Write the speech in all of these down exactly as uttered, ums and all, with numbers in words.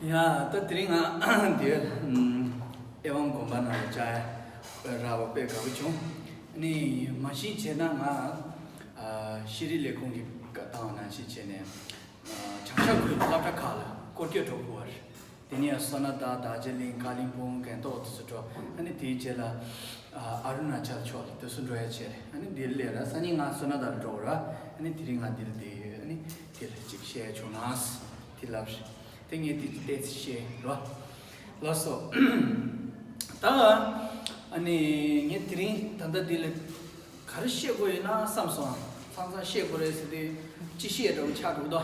ཡ། ད་དེ་རིང་ང་འདིར་ཨེ་ཝང་དགོན་པ་ནང་ལ་བཅར་ཡ་རག་པ་དཔེ་དགའ་པོ་བྱུང་། ཨ་ནི་མ་གཞི་བྱས་ན་ང་ཨ་ཤེས་རིག་ལས་ཁུངས་ཀྱི་བཀའ་བཏང་བ་ནང་བཞིན་བྱས་ནས་ཨ་བྱང་ཤར་ཁུལ་སློབ་གྲྭ་ཁག་ལ་སྐོར་སྐྱོད་འགྲོ་དགོས་པ་རེད། དེ་ནས་ཡང་སོ་ན་དང་དར་ཇི་ལིང་ཁ་ལིང་སྤུང་གན་ཏོག་དེ་ཚོ་འགྲོ། ཨ་ནི་དེའི་རྗེས་ལ་ཨ་ཨ་རུ་ན་ཅལ་ཕྱོགས་ལ་དེ་ཚོ་འགྲོ་ཡ་བྱས་རེད། ཨ་ནི་འདིར་སླེབས་ར་སང་ཉིན་ང་སོ་ན་དར་ལ་འགྲོ་དགོས་ར། ཨ་ནི་དེ་རིང་ང་འདིར་བསྡད་ཡོད། ཨ་ནི་དེ་ལ་ཅིག་བཤད་ཡ་བྱུང་ན་དེ་ལབ་རེད། དེ་ངས་དེ་ཏོག་ཙམ་བཤད་རོགས། ལགས་སོ། ད་ཨ་ནི་ངས་དེ་རིང་ད་ལྟ་འདི་ལ་ག་རེ་བཤད་དགོས་ཡོད་ན་བསམ་སོང་། ཚང་ཚང་བཤད་དགོས་རེད་ཟེར་དུས་ཅི་བཤད་འདྲ་བོ་ཆགས་འདུག་དོ།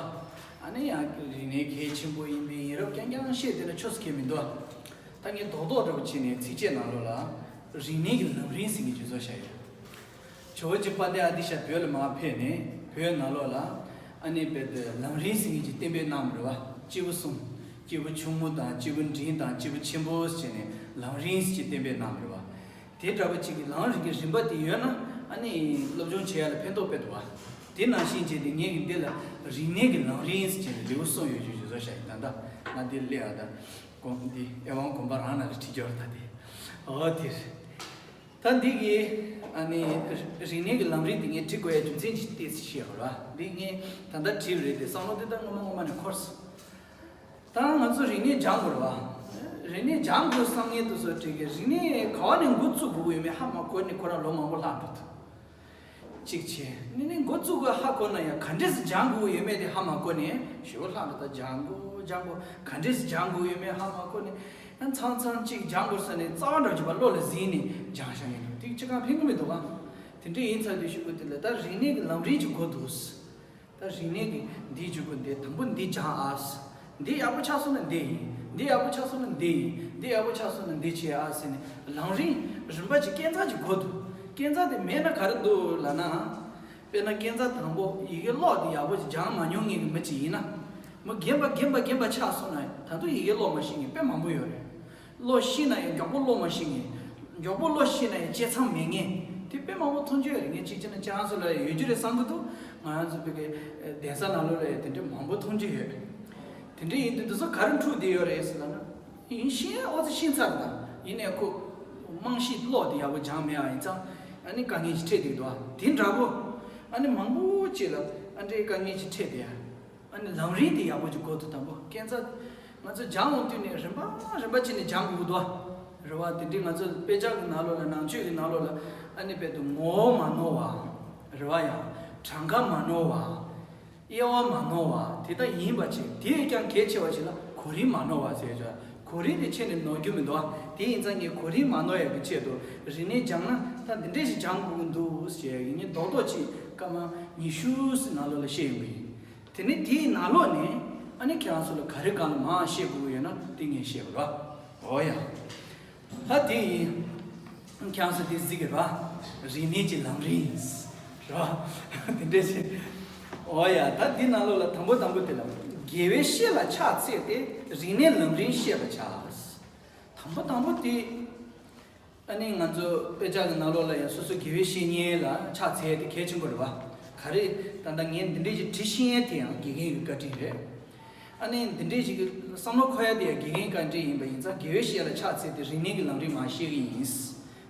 ཨ་ནི་ཡང་རིག་གནས་གལ་ཆེན་པོ་ཡིན་པའི་ཡིན་རབས་རྐྱང་རྐྱང་བཤད་བསྡད་ན་ཆོས་སུ་ཁེལ་མི་འདུག་ད་ངས་རྡོག་རྡོག་འདྲ་བོ་བྱས་ནས་ཚིགས་བཅད་ནང་ལོགས་ལ་རིག་གནས་ཀྱི་ལམ་རིམ་ཟེར་མཁན་ཅིག་བཟོ་བཞག་ཡོད། ཇོ་བོ་རྗེ་དཔལ་ལྡན་ཨ་ཏི་ཤ་བོད་ལ་མར་ཕེབས་ནས་བོད་ནང་ལོགས་ལ་ཨ་ནི་དཔེ་དེ་ལམ་རིམ་ཟེར་མཁན་ཅིག་གཏན་འབེབས་གནང་བ་རེད་བ། སྐྱེས་བུ་གསུམ། སྐྱེས་བུ་ཆུང་ངུ་དང་སྐྱེས་བུ་འབྲིང་དང་སྐྱེས་བུ་ཆེན་པོ་ཟེར་ནས་ལམ་རིམ་ཟེར་ཅིག་གཏན་འབེབས་གནང་བ་རེད་བ། དེ་འདྲ་བ་ཅིག་གི་ལམ་རིམ་གྱི་རིམ་པ་དེ་ཡོད་ན་ཨ་ནི་སློབ་སྦྱོང་བྱེད་ཡ་ལ་ཕན་ཐོགས་དཔེ་འདུག་བ། དེ་ནང་བཞིན་བྱས་ཏེ་ངས་ཀྱི་འདི་ལ་རིག་གནས་ཀྱི་ལམ་རིམ་ཟེར་ཅིག་ལེའུ་གསུམ་ཡོད་ཅེས་བཟོ་བཞག་ཡིན། ད་ལྟ་ང་འདི་སླེབས་ཡ་ད་དགོན་འདི་ཨེ་ཝང་དགོན་པ་རང་ནང་ལ་ཁྲིད་རྒྱུ་རེད། ད་དེ་འོ་དེ་རེད། ད་འདི་གི་ཨ་ནི་རིག་གནས་ཀྱི་ལམ་རིམ་འདི་ངས་བྲི་དགོས་ཡ་རྒྱུ་མཚན་ཅིག་ཏོག་ཙམ་བཤད་དགོས་ར། འདི་ངས་ད་ལྟ་བྲིས་པ་རེད་དེ་བསམ་བློ་འདི་ད་སྔོན་མ་སྔོན་མ་ནས་འཁོར་སོང་། ད་ང་ཚོ་རིག་གནས་སྦྱང་དགོས་ར་བ། རིག་གནས་སྦྱང་དགོས་བསམ་མཁན་དེ་ཚོ་བྲིས་གི་རིག་གནས་ག་བ་ནས་འགོ་བཙུགས་དགོས་ཀྱི་ཡོད་མེད་ཧ་མ་གོ་ནས་ཁོ་རང་ལོ་མང་པོ་ལྷག་འགྲོ་ཐུབ། གཅིག་བྱས་ནི་ནི་འགོ་བཙུགས་དགོས་ཧ་གོ་ན་ཡང་ག་འདྲས་སེ་སྦྱང་དགོས་ཡོད་མེད་དེ་ཧ་མ་གོ་ནས་ཞེ་པོ་ལྷག་འགྲོ། ད་སྦྱང་དགོས་སྦྱང་དགོས་ག་འདྲས་སེ་སྦྱང་དགོས་ཡོད་མེད་ཧ་མ་གོ་ནས་ཡང་ཚང་ཚང་གཅིག་སྦྱང་དགོས་ཟེར་ནས་རྩ་བ་འགྲོ་གི་བ་བློ་ལ་ཟིན་ནས་སྦྱང་བཞག་གི་འདུག་དེ་ཅི་གང་ཕན་གི་མི་འདུག་ག་དེ་འདྲས་ཡིན་ཚར་དུས་གཞུག་གུ་དེ་ལ་ད་རིག་གནས་ཀྱི་ལམ་རིམ་གྱི་འགོ་འདུག་ད་རིག་གནས་ཀྱི་འདིའི་འཇུག་གུ་འདི་དང་པོ་འདི་སྦྱང་ཨ། འདི་ཡག་པོ་ཆགས་སོང་ན་འདི་ཡིན། འདི་ཡག་པོ་ཆགས་སོང་ན་འདི་ཡིན། འདི་ཡག་པོ་ཆགས་སོང་ན་འདི་བྱེད་ཨ་ཟེར་ནས་ལམ་རིམ་རིམ་པ་ཅིག་སྐས་འཛེག་ཅིག་དགོས་འདུག་སྐས་འཛེག་དེ་མེད་ན་ག་རེ་འདུག་ལབ་ན། དཔེར་ན་སྐས་འཛེག་དང་པོ་ཡི་གེ་ཀློག་དེ་ཡག་པོ་ཅིག་སྦྱང་མ་མྱོང་མཁན་གྱི་མི་ཅིག་ཡིན་ན། མི་རྒན་པ་རྒན་པ་རྒན་པ་ཆགས་སོང་ན་ད་དུང་ཡི་གེ་ཀློག་མ་ཤེས་མཁན་དཔེ་མང་པོ་ཡོད་རེད། ཀློག་ཤེས་ན་ཡང་མགྱོགས་པོ་ཀློག་མ་ཤེས་མཁན། མགྱོགས་པོ་ཀློག་ཤེས་ན་ཡང་བཅད་མཚམས་མེད་མཁན་དེ་དཔེ་མང་པོ་མཐོང་རྒྱུ་ཡོད་རེད། ངས་གཅིག་བྱས་ན་ཁྱེད་རང་ཚོ་ལ་ཡང་ཡོད་རྒྱུ་རེད་བསམ་གྱི་འདུག་ང་རང་ཚོ་བོད་ཀྱི་གདན་ས་ནང་ལོགས་ལ་ཡང་དེ་འདྲ་མང་པོ་མཐོང་རྒྱུ་ཡོད། དེ་འདྲ་ཡིན་དུས་འདི་ཚོ་ག་རེ་འཁྲུག་བསྡད་ཡོད་རེད་ཟེར་ལབ་ན། ཡིན་ཤེས་ཨོ་ཙི་ཤེས་ཚར་དང་ཡིན་ནའི་ཁོ་རྨང་གཞི་ཀློག་དེ་ཡག་པོ་སྦྱངས་མེད་པ་ཡིན་ཙང་ཨ་ནི་དཀའ་ངལ་ཞིག་འཕྲད་བསྡད་འདུག་དེ་འདྲ་པོ་ཨ་ནི་མང་པོ་ཅིག་ལ་ཨ་འདྲའི་དཀའ་ངལ་ཞིག་འཕྲད་བསྡད་ཡ། ཨ་ནི་ལམ་རིམ་དེ་ཡག་པོ་ཅིག་དགོས་འདུག་དང་པོ་སྐས་འཛེག་ང་ཚོ་སྦྱང་འོང་དུས་ནས་རིམ་པ་རིམ་པ་བྱས་ནས་སྦྱང་དགོས་འདུག་རེད་བ། དེ་འདྲའི་ང་ཚོ་དཔེ་ཆ་གི་ནང་ལོགས་ལ་ནང་ཆོས་ཀྱི་ནང་ལོགས་ལ་ཨ་ནི་དཔེ་དུ་ངོ་བོ་མ་ནོར་བ། རེད་བ། ཡང་གྲངས་ཀ་མ་ནོར་བ། དབྱེ་བ་མ་ནོར་བ་དེ་ལྟར་ཡིན་པ་བྱས། དེས་ཀྱང་གལ་ཆེ་བ་ཞིག་ལ་གོ་རིམ་མ་ནོར་བ་ཟེར་ཡོད། གོ་རིམ་དེ་ཁྱེད་ནས་ནོར་རྒྱུ་མི་འདུག་དེ་ཡིན་ཙང་ངས་གོ་རིམ་མ་ནོར་ཡག་གི་ཆེད་དུ་རིག་གནས་སྦྱང་ན་ད་འདི་འདྲས་ཞིག་སྦྱང་དགོས་ཀྱི་འདུག་ཞེས་ངས་རྡོག་རྡོག་ཅིག་སྐར་མ་ཉི་ཤུ་ཙམ་ནང་ལོགས་ལ་བཤད་ཡོང་གི་ཡིན། དེ་ནས་དེའི་ནང་ལོགས་ནས་ཨ་ནི་ཁྱེད་རང་ཚོ་ལ་ག་རེ་གང་ལ་མང་བཤད་དགོས་ཀྱི་ཡོད་ན་དེ་ངས་བཤད་པ་རེད། འོ་ཡ། ད་དེ་ཡིན། ཁྱེད་རང་ཚོ་དེ་གཟིགས་ཀྱི་རེད་བ། རིག་གནས་ཀྱི་ལམ་རིམ། རེད་བ། དེ་འདྲས་ཞིག་འོ་ཡ། ད་དེ་ནང་ལོགས་ལ་དང་པོ་དང་པོ་དེ་ལ་དགེ་བའི་བཤེས་ལ་ཕྱག་འཚལ་ཏེ་རིག་གནས་ལམ་རིམ་བཤད་པར་བྱ། དང་པོ་དང་པོ་དེ། ཨ་ནི་ང་ཚོ་དཔེ་ཆ་གི་ནང་ལོགས་ལ་ཡང་སོ་སོ་དགེ་བའི་བཤེས་གཉེན་ལ་ཕྱག་འཚལ་དེ་གལ་ཆེན་པོ་རེད་བ། ག་རེ་ད་ལྟ་ངས་འདི་འདྲས་ཞིག་བྲིས་ཤེས་ཡས་དེ་ཡང་དགེ་རྒན་གྱི་བཀའ་དྲིན་རེད། ཨ་ནི་འདི་འདྲས་ཞིག་གི་བསམ་བློ་འཁོར་ཡ་དེ་ཡང་དགེ་རྒན་བཀའ་དྲིན་ཡིན་པ་ཡིན་ཙང་དགེ་བའི་བཤེས་ལ་ཕྱག་འཚལ་ཏེ་རིག་གནས་ཀྱི་ལམ་རིམ་མར་བཤད་ཀྱི་ཡིན།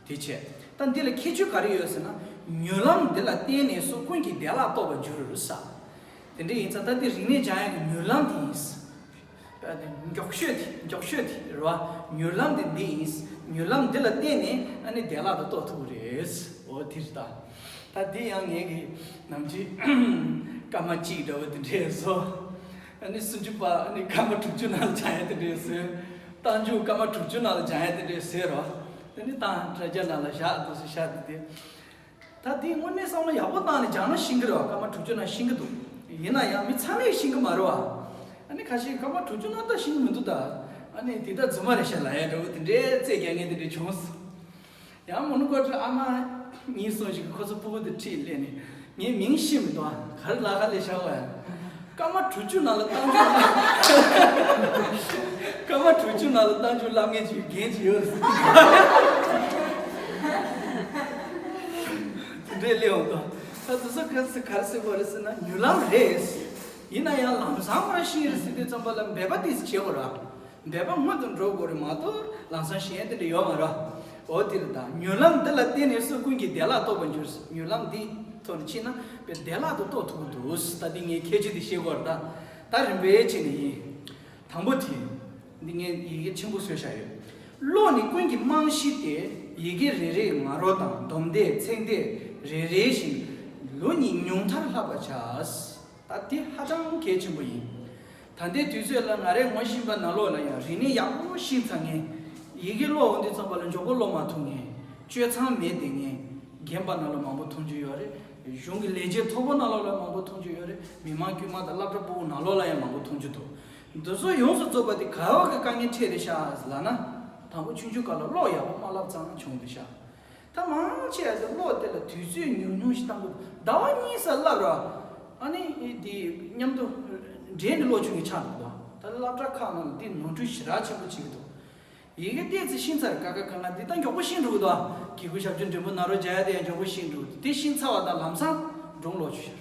དེ་བྱས། ད་འདི་ལ་ཁྱད་ཆོས་ག་རེ་ཡོད་ཟེར་ན། མྱུར་ལམ་འདི་ལ་བརྟེན་ནས་སུ་ཀུན་གྱིས་བདེ་བླག་རྟོགས་པར་འགྱུར་ས། དེ་འདྲས་ཡིན་ཙང་ད་འདི་རིག་གནས་སྦྱང་ཡ་གི་མྱུར་ལམ་དེ་ཡིན། མགྱོགས་ཤོས་དེ་མགྱོགས་ཤོས་དེ་རེད་བ། མྱུར་ལམ་དེ་འདི་ཡིན། མྱུར་ལམ་འདི་ལ་བརྟེན་ནས་ཨ་ནི་བདེ་བླག་ཏུ་རྟོགས་ཐུབ་ཀྱི་རེད། འོ་དེ་རེད་ད། ད་འདི་ཡང་ངས་གི་ནམ་རྒྱུན་སྐར་མ་གཅིག་འདྲ་བོ་དེ་འདྲས་བཟོ། ཨ་ནི་སུམ་ཅུ་པ་ཨ་ནི་སྐར་མ་དྲུག་ཅུ་ནང་ལ་སྦྱང་ཡ་དེ་འདྲས་བཟོས། རྟགས་འཇུག་སྐར་མ་དྲུག་ཅུ་ནང་ལ་སྦྱང་ཡ་དེ་འདྲས་བཟོས་རོ། ཨ་ནི་ཏང་དྲ་རྒྱ་ནང་ལ་བཞག་འདུག་སེ་བཞག་དེ་དེ། ད་དེའི་དངོས་གནས་བསམ་བློ་ཡག་པོ་བཏང་ནས་སྦྱངས་ན་ཤེས་ཀྱི་རེད་བ། སྐར་མ་དྲུག་ཅུ་ནང་ཤེས་ཀྱི་འདུག་ཡིན་ན་ཡང་མི་ཚང་མས་ཤེས་ཀྱི་མ་རེད་བ། ཨ་ནི་ཁ་ཤས་སྐར་མ་དྲུག་ཅུ་ནང་ད་ཤེས་ཀྱི་མི་འདུག་ད། ཨ་ནི་དེ་ད་རྫུན་མ་རེད་ཤག་ལབ་ཡ་འདྲ་བོ་དེ་འདྲའི་རྩོད་རྒྱག་མཁན་དེ་འདྲ་བྱུང་སོང་། ཡང་མོ་ནུ་ཀོ་ཏྲི་ཨ་མ་གཉིས་གསུམ་ཞིག་གིས་ཁོ་ཚོ་སྤུ་གུ་དེ་ཁྲིད་སླེབས་ནས་ངའི་མིང་ཤེས་མི་འདུག་ག་རེ་ལབ་ག་ལབ་ཤག་བ། སྐར་མ་དྲུག་ཅུ་ནང་ལ་རྟགས་འཇུག་སྐར་མ་དྲུག་ཅུ་ནང་ལ་རྟགས་འཇུག་བསླབ་མཁན་ཅིག་རྒན་ཅིག་ཡོད་རེད། དེ་འདྲས་སླེབས་འོང་དང་། ད་དེ་ཚོ་ག་ཚོད་ག་རེ་ཟེར་དགོས་རེད་ཟེར་ན་མྱུར་ལམ་རེད། ཡིན་ན་ཡང་ལམ་སང་ཁོ་རང་ཤེས་རེད་ཟེར་དུས་ཙམ་པ་ལ་འབད་པ་ཏོག་ཙམ་བྱེད་དགོས་རེད། འབད་པ་སྔོན་དུ་འགྲོ་དགོས་རེད་མ་གཏོགས་ལམ་སང་གཞན་དེ་འདྲ་ཡོད་མ་རེད། འོ་དེ་རེད་ད། མྱུར་ལམ་འདི་ལ་བརྟེན་ནས་སུ་ཀུན་གྱིས་བདེ་བླག་རྟོགས་པར་འགྱུར། མྱུར་ལམ་འདི་ཐོག་ནས་ཕྱིན་ན་བདེ་བླག་ཏུ་རྟོགས་ཐུབ་ཀྱི་འདུག་ད་འདི་ངས་ཁྱད་ཆོས་འདི་ཤེས་དགོས་རེད་ད། ད་རིམ་པས་བྱས་ནས་ཡིན། དང་པོ་དེ། འདི་ངས་ཡི་གེ་ཆེན་པོ་བཟོས་བཞག་ཡོད། བློ་ནི་ཀུན་གྱི་རྨང་གཞི་སྟེ། ཡི་གེ་རེ་རེའི་ང་རོ་དང་སྡོམ་བཟླས་མཚན་བཟླས་རེ་རེ་བཞིན་ལུགས་གཉིས་ཉུང་མཐར་བསླབ་པར་བྱ། ད་འདི་ཧ་ཅང་གལ་ཆེན་པོ་ཡིན། ད་ལྟའི་དུས་ཚོད་ལ་ང་རའི་ངོ་ཤེས་པ་ནང་ལོགས་ལ་ཡང་རིག་གནས་ཡག་པོ་ཤེས་ཚར་མཁན། ཡི་གེ་ཀློག་འོང་དུས་ཙམ་པ་ལ་མགྱོགས་པོ་ཀློག་མ་ཐུབ་མཁན། སྤྱོད་གཙང་མེད་བསྡད་མཁན། རྒན་པ་ནང་ལ་མང་པོ་མཐོང་རྒྱུ་ཡོད་རེད། གཞུང་གི་ལས་བྱེད་མཐོ་པོ་ནང་ལོགས་ལ་མང་པོ་མཐོང་རྒྱུ་ཡོད་རེད། མི་མང་དཀྱུས་མ་དང་སློབ་གྲྭ་ཕྲུ་གུ་ནང་ལོགས་ལ་ཡང་མང་པོ་མཐོང་རྒྱུ་འདུག་འདི་ཚོ་ཡོངས་སུ་རྫོགས་པ་དེ་ག་བ་གི་དཀའ་ངལ་འཕྲད་རེད་ཤག་ལབ་ན། དང་པོ་ཆུང་ཆུང་སྐབས་ལ་ཀློག་ཡག་པོ་མ་བསླབ་ཙང་བྱུང་འདུག་ཤག་ད་མང་ཆེ་བ་དེ་ཀློག་དེ་ལ་དུས་ཚོད་ཉུང་ཉུང་ཞིག་བཏང་དགོས། ཟླ་བ་གཉིས་ཙམ་བསླབ་ར། ཨ་ནི་དེ་མཉམ་དུ་འདྲེས་ནས་ཀློག་ཆོག་མཁན་ཆགས་འདུག་ད་སློབ་གྲྭ་ཁག་ནང་ལ་དེ་ནོར་འཁྲུལ་ཞེ་དྲག་ཆེན་པོ་བྱེད་ཀྱི་འདུག་ཡི་གེ་ཏོག་ཙམ་ཤེས་ཚར། ཀ་ཁ་ག་ང་འདི་ད་མགྱོགས་པོ་ཤེས་འགྲོ་གི་འདུག་གི་གུ་ཞབས་ཀྱུ་འགྲེང་བུ་ན་རོ་བརྒྱབ་ཡ་དེ་ཡང་མགྱོགས་པོ་ཤེས་འགྲོ་གི་འདུག་དེ་ཤེས་ཚར་བ་དང་ལམ་སང་སྒྲུང་ཀློག་ཆོག་ཤག་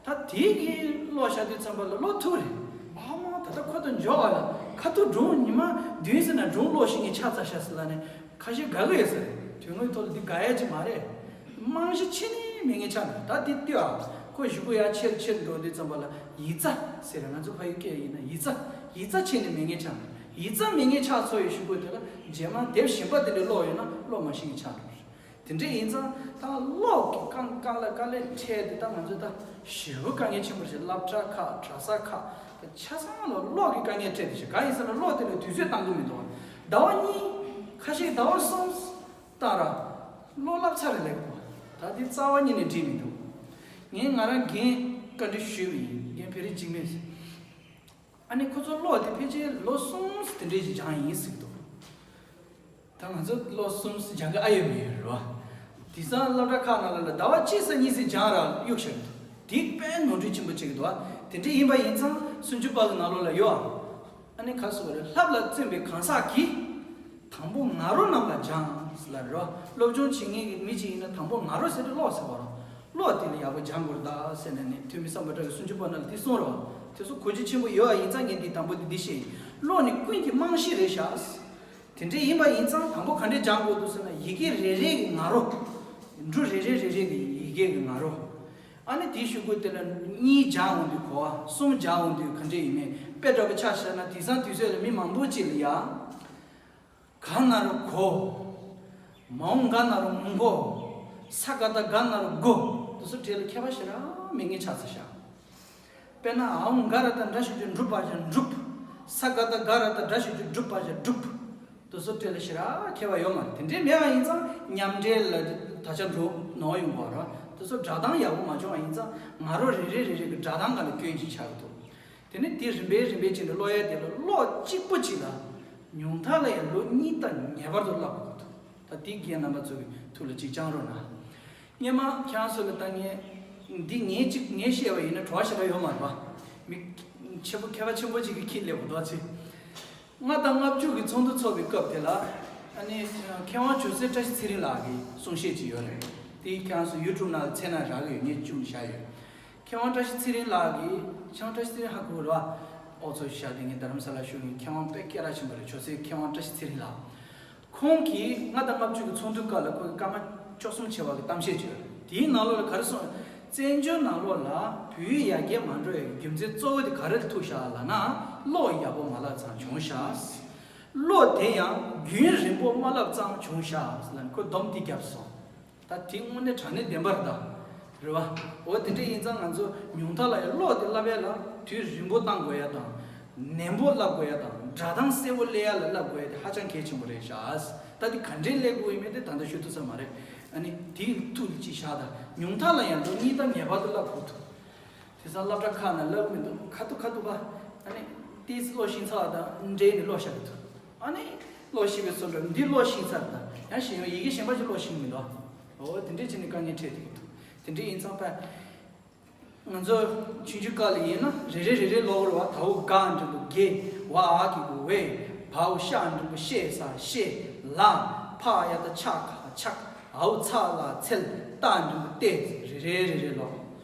ད་དེ་གི་ཀློག་བཞག་དུས་ཙམ་པ་ལ་ཀློག་ཐུབ་རེད། ཨ་མ་ད་ལྟ་ཁོ་ཐག་འཇོག་པ་ལ་ཁ་ཐུག་སྒྲུང་ཉི་མ་བདུན་ཟིན་ན་སྒྲུང་ཀློག་ཤེས་མཁན་ཆགས་ཚར་ཤག་ཟེར་ལབ་ནས་ཁ་ཤས་དགའ་གི་ཡོད་ས་རེད། དོན་དངོས་ཐོག་ལ་འདི་དགའ་ཡ་ཅིག་མ་རེད། རྨང་གཞི་ཆེ་ནས་མེད་མཁན་ཆགས་འདུག་ད་འདི་ལྟོས་ཨ། ཁོ་གཞུག་གུ་ཡར་ཆེར་ཆེར་འགྲོ་དུས་ཙམ་པ་ལ་ཡིག་ཚད་ཟེར་རེད། ང་ཚོ་ཕ་ཡུལ་སྐད་ཡིན་ན་ཡིག་ཚད། ཡིག་ཚད་ཆེ་ནས་མེད་མཁན་ཆགས་འདུག་ཡིག་ཚད་མེད་མཁན་ཆགས་ཚར་བའི་གཞུག་གུ་དེ་ལ་རྗེས་མ་དེབ་གཞན་པ་དེ་འདྲ་ཀློག་ཡོད་ན་ཀློག་མ་ཤེས་མཁན་ཆགས་འགྲོ་རེད། དེ་འདྲ་ཡིན་ཙང་ད་ཀློག་གི་དཀའ་དཀའ་ལས་དཀའ་ལས་འཕྲད་དེ་ད་ང་ཚོ་ད་ཞེ་པོ་དཀའ་ངལ་ཆེན་པོ་རེད། སློབ་གྲྭ་ཁག་གྲྭ་ས་ཁག་ད་ཆ་ཚང་ལ་ཀློག་གི་དཀའ་ངལ་འཕྲད་དེ་ཞེ་ག་ཡིན་ཟེར་ན་ཀློག་དེ་ལ་དུས་ཚོད་བཏང་གི་མི་འདུག་ཟླ་བ་གཉིས་ཁ་ཤས་ཟླ་བ་གསུམ་བཏང་ར་ཀློག་བསླབ་ཚར་རེད་ལེགས་པོ། ད་དེ་རྩ་བ་ཉིད་ནས་འགྲིག་མི་འདུག་ངས་ང་རང་རྒན་བཀའ་འདྲི་ཞུས་པ་ཡིན། རྒན་བེ་རི་འཇིགས་མེད། ཨ་ནི་ཁོ་ཚོ་ཀློག་དེ་ཕལ་ཆེར་ལོ་གསུམ་དེ་འདྲས་ཀྱི་སྦྱངས་ཡིན་ཟེར་གི་འདུག་ད་ང་ཚོ་ལོ་གསུམ་སྦྱང་གི་ཨ་ཡོད་མི་ཡོད་རེད་བ། དེང་སང་སློབ་གྲྭ་ཁག་ནང་ལ་ལ་ཟླ་བ་གཅིག་ཙམ་གཉིས་ཙམ་སྦྱངས་ར་གཡུག་བཞག་གི་འདུག་དེ་དཔེ་ནོར་འཁྲུལ་ཆེན་པོ་བྱེད་ཀྱི་འདུག་བ། དེ་འདྲས་ཡིན་པ་ཡིན་ཙང་སུམ་ཅུ་པ་གི་ནང་ལོགས་ལ་ཡོད་ཨ། ཨ་ནི་ག་རེ་ཟེར་དགོས་རེད། ལྷབ་ལ་བརྩོན་པའི་གང་ཟག་གིས། དང་པོ་ང་རོ་རྣམས་ལ་སྦྱངས་ལབ་རེད་བ། སློབ་སྦྱོང་བྱེད་མཁན་གྱི་མི་གཅིག་ཡིན་ན་དང་པོ་ང་རོ་ཟེར་དུས་ཀློག་ཟེར་བ་རེད། ཀློག་དེ་ལ་ཡག་པོ་སྦྱང་དགོས་རེད་ད་ཟེར་ནས་ནི་ཐོན་མི་སམ་བྷོ་ཊ་གི་སུམ་ཅུ་པ་ནང་ལ་དེ་གསུངས་རེད་བ། དེ་ཚོ་གོ་རྒྱུ་ཆེན་པོ་ཡོད་ཨ། ཡིན་ཙང་ངས་འདི་དང་པོ་འདི་འདི་བཤད་ཡིན། ཀློག་ནི་ཀུན་གྱི་རྨང་གཞི་རེད་ཤག་དེ་འདྲས་ཡིན་པ་ཡིན་ཙང་དང་པོ་ག་འདྲས་སྦྱང་དགོས་འདུག་ཟེར་ན་ཡི་གེ་རེ་རེ་གི་ང་རོ། འབྲུ་རེ་རེ་རེ་རེ་གི་ཡི་གེ་གི་ང་རོ། ཨ་ནི་དེའི་གཞུག་གུ་དེ་ལ་གཉིས་སྦྱང་འོང་དུས་གོ་བ། གསུམ་སྦྱང་འོང་དུས་ག་འདྲས་ཡིན་མིན་དཔེ་འདྲ་པོ་ཆ་བཞག་ན་དེང་སང་དུས་ཚོད་ལ་མི་མང་པོ་ཅིག་ལ་ཡ། ག་ན་རོ་གོ། མའོ་ག་ན་རོ་མགོ། ས་ག་བཏགས་སྒ་ན་རོ་སྒོ། དེ་ཚོ་གྲས་ལ་ཁྱད་པར་ཞེ་དྲག་མེད་མཁན་ཆགས་ཚར་ཤག་དཔེར་ན་འའོ་ག་ར་བཏགས་འགྲ་ཞབས་ཀྱུ་འགྲུ་བ་ཞབས་ཀྱུ་འགྲུབ། ས་ག་བཏགས་སྒ་ར་བཏགས་འགྲ་ཞབས་ཀྱུ་སྒྲུ་བ་ཞབས་ཀྱུ་སྒྲུབ། དེ་ཚོ་གྲས་ལ་ཞེ་དྲག་ཁྱད་པར་ཡོད་མ་རེད། དེ་འདྲས་མེད་པ་ཡིན་ཙང་མཉམ་འབྲེལ་ལ་ད་ཆ་འགྲོ་ནོར་ཡོང་གི་རེད། དེ་ཚོ་སྒྲ་གདངས་ཡག་པོ་མ་བྱུང་བ་ཡིན་ཙང་ང་རོ་རེ་རེ་རེ་རེ་གི་སྒྲ་གདངས་སྒང་ལ་སྐྱོན་ཅིག་ཆགས་ཀྱི་འདུག་དེ་ནས་དེ་རིམ་པས་རིམ་པས་བྱས་ནས་ཀློག་ཡ་དེ་ལ་ཀློག་གཅིག་པོ་གཅིག་ལ་ཉུང་མཐའ་ལ་ཡང་ལོ་གཉིས་ལྟར་ངེས་པར་དུ་བསླབ་དགོས་ཀྱི་འདུག་ད་དེ་རྒན་རྣམ་པ་ཚོ་གི་ཐུགས་ལ་གཅིག་བཅངས་རོགས་གནང་། སྔོན་མ་ཁྱེད་རང་ཚོ་ལ་ད་ངས་འདི་ངས་གཅིག་ངས་བཤད་པ་ཡིན་ན་བྲོ་བ་ཞེ་དྲག་ཡོད་མ་རེད་པ། མི་ཆེན་པོ་མཁས་པ་ཆེན་པོ་གཅིག་གིས་ཁྱེད་སླེབས་འདུག་ཚེ། ལྔ་དང་ལྔ་བཅུ་གི་ཚོགས་འདུ་ཚོགས་པའི་སྐབས་དེ་ལ་ཨ་ནི་མཁས་དབང་ཇོ་སྲས་བཀྲ་ཤིས་ཚེ་རིང་ལགས་ཀྱི་གསུང་བཤད་ཅིག་ཡོད་རེད། དེ་ཁྱེད་རང་ཚོ་ཡུ་ཊུབ་ནང་ལ་འཚོལ་ན་རག་གི་ཡོད། ངས་བཅུག་བཞག་ཡོད། མཁས་དབང་བཀྲ་ཤིས་ཚེ་རིང་ལགས་ཀྱིས། མཁས་དབང་བཀྲ་ཤིས་ཚེ་རིང་ཧ་གོ་རེད་བ། ཨོ་ཚོ་ཤ་དེ་ངས་རྡ་རམ་ས་ལ་བཞུགས་ཡིན། མཁས་དབང་དཔེ་སྐད་གྲགས་ཆེན་པོ་རེད། ཇོ་སྲས་མཁས་དབང་བཀྲ་ཤིས་ཚེ་རིང་ལགས། ཁོང་གིས་ལྔ་དང་ལྔ་བཅུ་གི་ཚོགས་འདུའི་སྐབས་ལ་ཁོ་གི་སྐར་མ་བཅུ་གསུམ་བྱས་པ་གི་གཏམ་བཤད་ཅིག་ཡོད་རེད། དེའི་ནང་ལོགས་ལ་ག་རེ་གསུངས། བཙན་བྱོལ་ནང་ལོགས་ལ་བོད་ཡིག་ཡར་རྒྱས་མ་འགྲོ་བའི་རྒྱུ་མཚན་གཙོ་བོ་དེ་ག་རེ་ལ་ཐུག་བཞག་ལབ་ན། ཀློག་ཡག་པོ་མ་བསླབས་ཙང་བྱུང་ཤག་ཀློག་དེ་ཡང་རྒྱུན་རིང་པོ་མ་བསླབས་ཙང་བྱུང་ཤག་ལབ་ནས་ཁོས་སྡོམ་འདི་བརྒྱབ་སོང་། ད་དེ་དངོས་གནས་དྲང་གནས་བདེན་པ་རེད་ད། རེད་བ། འོ་དེ་འདྲ་ཡིན་ཙང་ང་ཚོ་ཉུང་མཐའ་ལ་ཡང་ཀློག་དེ་བསླབ་ཡ་ལ་དུས་རིང་པོ་བཏང་དགོས་ཡ་དང་། ནན་པོ་བསླབ་དགོས་ཡ་དང་། སྒྲ་གདངས་གསལ་པོ་སླེབས་ཡ་ལ་བསླབ་དགོས་ཡ་དེ་ཧ་ཅང་གལ་ཆེན་པོ་རེད་ཤག་ད་དེ་ག་འདྲས་སླེབས་དགོས་ཡིན་མིན་དེ་ད་ལྟ་ཞུ་ཐུབ་ས་མ་རེད། ཨ་ནི་དེ་ཐུགས་ལ་ཅིག་བཞག་ད། ཉུང་མཐའ་ལ་ཡང་ལོ་གཉིས་ལྟར་ངེས་པར་དུ་བསླབ་དགོས་ཐུག་དེང་སང་སློབ་གྲྭ་ཁག་ནང་བསླབ་གི་མི་འདུག་ཁ་ཐུག་ཁ་ཐུག་པ། ཨ་ནི་ཏིས་ཀློག་ཤེས་ཚར་བ་དང་འདྲེས་ནས་ཀློག་བཞག་གི་འདུག་ཨ་ནི་ཀློག་ཤེས་པའི་བཟོ་འདྲ་འདི་ཀློག་ཤེས་ཚར་དང་ཡང་ཞེས་ཡོང་ཡི་གེ་གཞན་པ་ཅིག་ཀློག་ཤེས་མི་འདུག་འོ་དེ་འདྲས་བྱས་ནས་དཀའ་ངལ་འཕྲད་བསྡད་ཀྱི་འདུག་དེ་འདྲས་ཡིན་ཙང་ཕ། ང་ཚོ་ཆུང་ཆུང་སྐབས་ལ་ཡིན་ན་རེ་རེ་རེ་རེ་ཀློག་རེད་བ། དའོ་ག་འགྲེང་བུ་དགེ། ཝ་འ་གི་གུ་ཝེ། བའོ་ཤ་འགྲེང་བུ་ཤེ་ས་ཤེ། ལ། ཕ་ཡ་བཏགས་ཕྱ་ག་ཕྱག་འའོ་ཚ་ལ་འཚལ། ཏ་འགྲེང་བུ་ཏེ། རེ་རེ་རེ་རེ་ཀློག་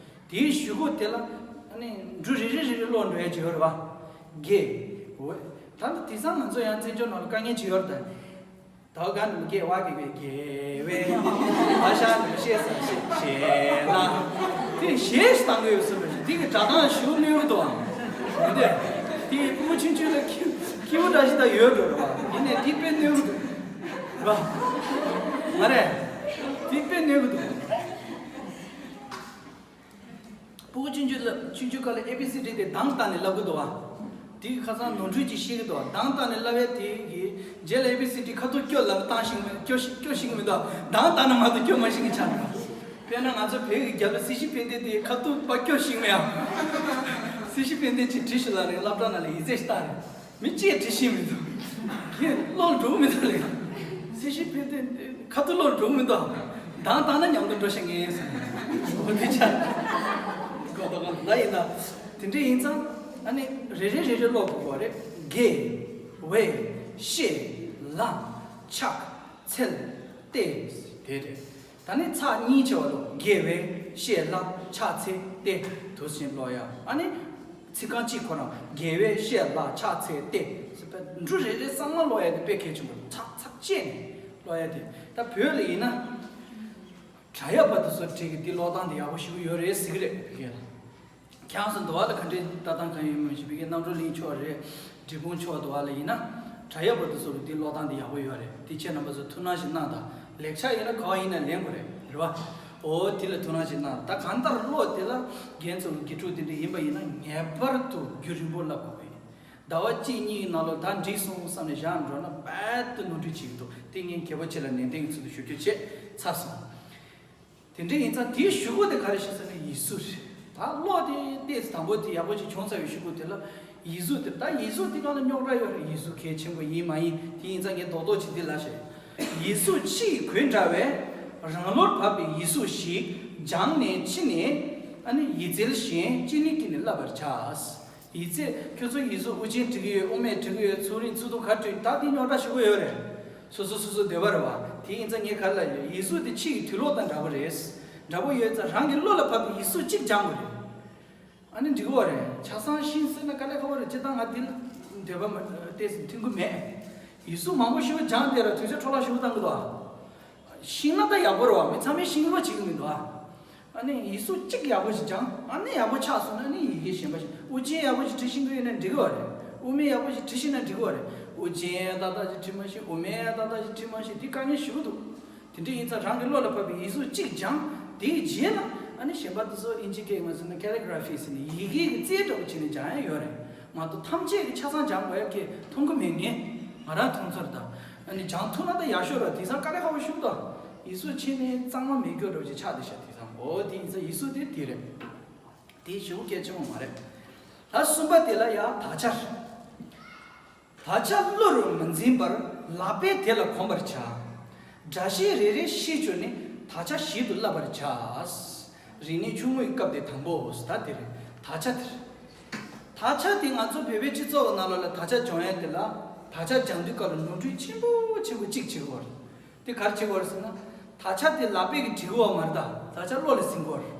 དེའི་གཞུག་གུ་དེ་ལ་ཨ་ནི་འབྲུ་རེ་རེ་རེ་རེ་ཀློག་འགྲོ་ཡ་ཅིག་ཡོད་རེད་བ། དགེ། ཝེ། ད་ནི་དེང་སང་ང་ཚོ་ཡང་བཙན་བྱོལ་ནང་ལ་དཀའ་ངལ་ཅིག་ཡོད་རེད་ད། ད་ག་ནི་མི་སྐྱེ་བ་གི་གི་དགེ་བའི་བ་ཤ་ནི་ཤེས་ས་ཤེས་ཤེས་ལ། དེ་ཞེས་བཏང་གི་ཡོད་སྲིད་པ་ཞིག་དེ་གི་སྒྲ་གདངས་ཞུ་གནོད་གི་འདུག་ཨང་། མི་འདོད། དེ་ཕྲུ་གུ་ཆུང་ཆུང་ལ་ཁྱི་ཁྱི་བོ་འདྲ་ཞིག་ད་ཡོད་འགྲོ་རེད་བ། ཡིན་ནའི་དེ་དཔེ་གནོད་གི་འདུག་རེད་བ། མ་རེད། དེ་དཔེ་གནོད་གི་འདུག་ཕྲུ་གུ་ཆུང་ཆུང་ལ་ཆུང་ཆུང་སྐབས་ལ་ཨེ་བི་སི་ཌི་དེ་གདངས་བཏང་ནས་ལབ་གི་འདུག་བ། དེ་ཁ་སང་ནོར་འཁྲུལ་ཅིག་ཤེས་ཀྱི་འདུག་གདངས་བཏང་ནས་ལབ་ཡ་དེ་གི་རྗེས་ལ་ཨེ་བི་སི་ཌི་ཁ་ཐུག་སྐྱོ་ལབ་བཏང་ཤེས་མི་སྐྱོ་ཤེས་སྐྱོ་ཤེས་ཀྱི་མི་འདུག་གདངས་བཏང་ན་མ་གཏོགས་སྐྱོ་མ་ཤེས་ཀྱི་ཆགས་འདུག་དཔེར་ན་ང་ཚོ་བོད་ཀྱི་རྒྱལ་པོ་སྲིད་ཞི་ཕན་བདེ་དེ་ཁ་ཐུག་པ་སྐྱོ་ཤེས་མི་ཡང་། སྲིད་ཞི་ཕན་བདེ་ཅིག་བྲིས་ཤིག་ལབ་ནས་སློབ་གྲྭ་ནང་ལ་ཡིག་ཚད་ཞིག་བཏང་རེད། མི་གཅིག་བྲིས་ཤེས་མི་འདུག་ཁྱེད་བློ་འགྲོ་མི་འདུག་ལེ། སྲིད་ཞི་ཕན་བདེ་ཁ་ཐུག་བློ་འགྲོ་མི་འདུག་གདངས་བཏང་ན་མཉམ་དུ་འགྲོ་ཤེས་ངེས་སོང་། འོ་དེ་ཆ། གོ་ད་གང་ལ་ཡིན་ན། དེ་འདྲ་ཡིན་ཙང་ཨ་ནི་རེ་རེ་རེ་རེ་ཀློག་དགོས་པ་རེད། དགེ་བའི་བཤད་ལ་ཕྱག་འཚལ་ཏེ། དེ་རེད། ད་ནི་ཚེག་གཉིས་ཆེ་བ་ལོ། དགེ་བའི་བཤད་ལ་ཕྱག་འཚལ་ཏེ། དུ་ཞིག་ཀློག་ཡ། ཨ་ནི་ཚིག་རྐང་གཅིག་ཁོ་རང་དགེ་བའི་བཤད་ལ་ཕྱག་འཚལ་ཏེ། འབྲུ་རེ་རེ་གཙང་མ་ཀློག་ཡ་དེ་དཔེ་གལ་ཆེན་པོ་རེད། ཚེག་ཚེག་བཅད་ནས་ཀློག་ཡ་དེ། ད་བོད་ལ་ཡིན་ན། བྲག་གཡབ་པ་དེ་ཚོ་བྲིས་གི་འདི་ཀློག་སྟངས་དེ་ཡག་པོ་ཞེ་པོ་ཡོད་རེད་ཟེར་གི་རེད་བོད་སྐད་ལ། ཁྱེད་རང་ཚོ་འདུལ་བ་ལ་ག་འདྲའི་ལྟ་སྟངས་གང་ཡོད་མེད་ཞིག་བོད་སྐད་རྣམ་གྲོལ་གླིང་ཕྱོགས་རེད། འབྲས་སྤུངས་ཕྱོགས་འདུལ་བ་ལ་ཡིན་ན། བྲག་གཡབ་པ་དེ་ཚོ་གི་འདི་ཀློག་སྟངས་དེ་ཡག་པོ་ཡོད་རེད། དེ་ཁྱེད་རྣམ་པ་ཚོ་ཐུགས་སྣང་ཞིག་གནང་དང་། ལེགས་ཆ་ཡིན་ན་ག་བ་ཡིན་ན་ལེན་དགོས་རེད། རེད་བ། འོ་དེ་ལ་ཐུགས་སྣང་ཞིག་གནང་། ད་གང་ལྟར་ཀློག་དེ་ལ་རྒན་ཚོ་གི་དགེ་ཕྲུག་དེ་འདྲ་ཡིན་པ་ཡིན་ན་ངེས་པར་དུ་རྒྱུན་རིང་པོ་བསླབ་དགོས་ཀྱི་ཡིན། ཟླ་བ་གཅིག་གཉིས་ཀྱི་ནང་ལོགས་ད་འགྲིག་སོང་བསམ་ནས་བཞག་འགྲོ་ན་རྦད་དེ་ནོར་འཁྲུལ་བྱེད་ཀྱི་འདུག་དེ་ངས་གལ་པོ་ཆེ་ལ་ནན་ཏན་གྱི་ཚུལ་དུ་ཞུ་རྒྱུ་བྱས་ཚར་སོང་། དེ་འདྲ་ཡིན་ཙང་དེའི་གཞུག་གུ་དེ་ག་རེ་ཞིག་ཟེར་ན་ཡིག་གཟུགས་རེད། ད་ཀློག་དེ་ཏོག་ཙམ་དང་པོ་དེ་ཡག་པོ་ཞིག་བྱུང་ཚར་བའི་གཞུག་གུ་དེ་ལ་ཡིག་གཟུགས་དེ། ད་ཡིག་གཟུགས་དེ་སྒང་ལ་རྙོག་དྲ་ཡོད་རེད། ཡིག་གཟུགས་གལ་ཆེན་པོ་ཡིན་མ་ཡིན་དེ་ཡིན་ཙང་ངས་རྡོག་རྡོག་ཅིག་འདི་ལ་བཤད། ཡིག་གཟུགས་ཕྱི་ཡི་གོས་འདྲ་བས། རང་བློར་བབས་པའི་ཡིག་གཟུགས་ཤིག་སྦྱངས་ནས་ཕྱི་ནས་ཨ་ནི་ཡིག་རྩལ་གཞན་ཅི་ནུས་ཀྱིས་ནི་བསླབ་པར་བྱ། ཡིག་ཚད། ཁྱོད་ཚོ་ཡིག་གཟུགས་དབུ་ཅན་འབྲི་གི་ཡོད། དབུ་མེད་འབྲི་གི་ཡོད། ཚུགས་རིང་ཚུགས་ཐུང་ག་འབྲི། ད་འདི་རྙོག་དྲ་ཞེ་པོ་ཡོད་རེད། སོ་སོ་སོ་སོ་འདོད་པ་རེད་བ། དེ་ཡིན་ཙང་ངས་ག་རེ་ལབ་ཡོད། ཡིག་གཟུགས་དེ་ཕྱི་ཡི་དུག་ལོག་དང་འདྲ་པོ་རེད། འདྲ་པོ་ཡོད་ཙང་རང་གི་བློ་ལ་བབས་པའི་ཡིག་གཟུགས་གཅིག་སྦྱང་དགོས་རེད། ཨ་ནི་འགྲིག་གི་རེད། ཆ་ཚང་ཤེས་ཟེར་ན་དཀའ་ལས་ཁག་པོ་རེད། སྤྱིར་བཏང་ང་འདི་ལ་འདོད་པ་མ་ཏོག་ཙམ་མཐུན་གྱི་མེད། ཡིག་གཟུགས་མང་པོ་ཞེ་པོ་སྦྱངས་བསྡད་ར་དུས་ཚོད་འཕྲོ་བརླག་ཞེ་པོ་བཏང་གི་འདུག་ཨ། ཤེས་ན་ད་ཡག་པོ་རེད་བ། མི་ཚང་མས་ཤེས་ཀྱི་རེད་བ། བྱེད་ཀྱི་མི་འདུག་ཨ། ཨ་ནི་ཡིག་གཟུགས་གཅིག་ཡག་པོ་ཞིག་སྦྱངས། ཨ་ནི་ཡག་པོ་ཆགས་སོང་ན་ཨ་ནི་ཡི་གེ་གཞན་པ་ཞིག་དབུ་ཅན་ཡག་པོ་ཞིག་འབྲི་ཤེས་ཀྱི་ཡོད་ན་འགྲིག་གི་རེད། དབུ་མེད་ཡག་པོ་ཞིག་འབྲི་ཤེས་ན་འགྲིག་གི་རེད། དབུ་ཅན་ཏག་ཏག་ཞིག་འབྲི་མ་ཤེས། དབུ་མེད་ཏག་ཏག་ཞིག་འབྲི་མ་ཤེས། འདི་དཀའ་ངལ་ཞེ་པོ་འདུག་དེ་འདྲ་ཡིན་ཙང་རང་གི་བློ་ལ་བབས་པའི་ཡིག་གཟུགས་གཅིག་སྦྱངས། དེའི་རྗེས་ལ་ཨ་ནི་གཞན་པ་དེ་ཚོ་ཨིན་ཇི་སྐད་ནང་ཟེར་ན་ཀེ་ལི་གྷ་ར་ཕི་ཟེར་ནས་ཡི་གེ་གི་རྩལ་འདྲ་པོ་བྱས་ནས་སྦྱང་ཡ་ཡོད་རེད། མ་གཏོགས་ཐམས་ཅད་ཀྱི་ཆ་ཚང་སྦྱང་དགོས་ཡ་གི་མཐོང་གི་མེད། ངས་ང་རང་མཐོང་ཚོར་དང་། ཨ་ནི་སྦྱང་ཐུབ་ན་ད་ཡག་ཤོས་རེད། དེང་སང་དཀའ་ལས་ཁག་པོ་ཞེ་པོ་འདུག་ཡིག་གཟུགས་ཕྱི་ནས་གཙང་མ་མེད་རྒྱུ་འདྲ་པོ་ཅིག་ཆགས་བསྡད་ཤག་དེང་སང་། འོ་དེ་ཡིན་ཙང་ཡིག་གཟུགས་དེ་དེ་རེད། དེ་ཞེ་པོ་གལ་ཆེན་པོ་མ་རེད། ད་གསུམ་པ་དེ་ལ་ཡང་དག་ཆ་རེད། དག་ཆ་བློ་རུ་མི་འཛིན་པར་ལག་པས་དེ་ལ་གོམས་པར་བྱ། སྒྲ་བཤད་རེ་རེ་ཤེས་གྱུར་ནས་དག་ཆ་ཞིབ་ཏུ་བསླབ་པར་བྱ། རིག་གནས་ཆུང་ངུའི་སྐབས་དེ་དང་པོ། ད་དེ་རེད། དག་ཆ་དེ་རེད། དག་ཆ་དེ་ང་ཚོ་བོད་པའི་སྤྱི་ཚོགས་ནང་ལོགས་ལ་དག་ཆ་སྦྱོང་ཡ་དེ་ལ། དག་ཆ་སྦྱང་དུས་སྐབས་ལ་ནོར་འཁྲུལ་ཆེན་པོ་ཆེན་པོ་གཅིག་བྱེད་ཀྱི་ཡོད་རེད། དེ་ག་རེ་བྱེད་ཀྱི་ཡོད་རེད་ཟེར་ན། དག་ཆ་དེ་ལག་པས་ཀྱིས་འབྲི་གི་ཡོད་མ་རེད་ད། དག་ཆ་བློ་ལ་ཟིན་གྱི་ཡོད་རེད།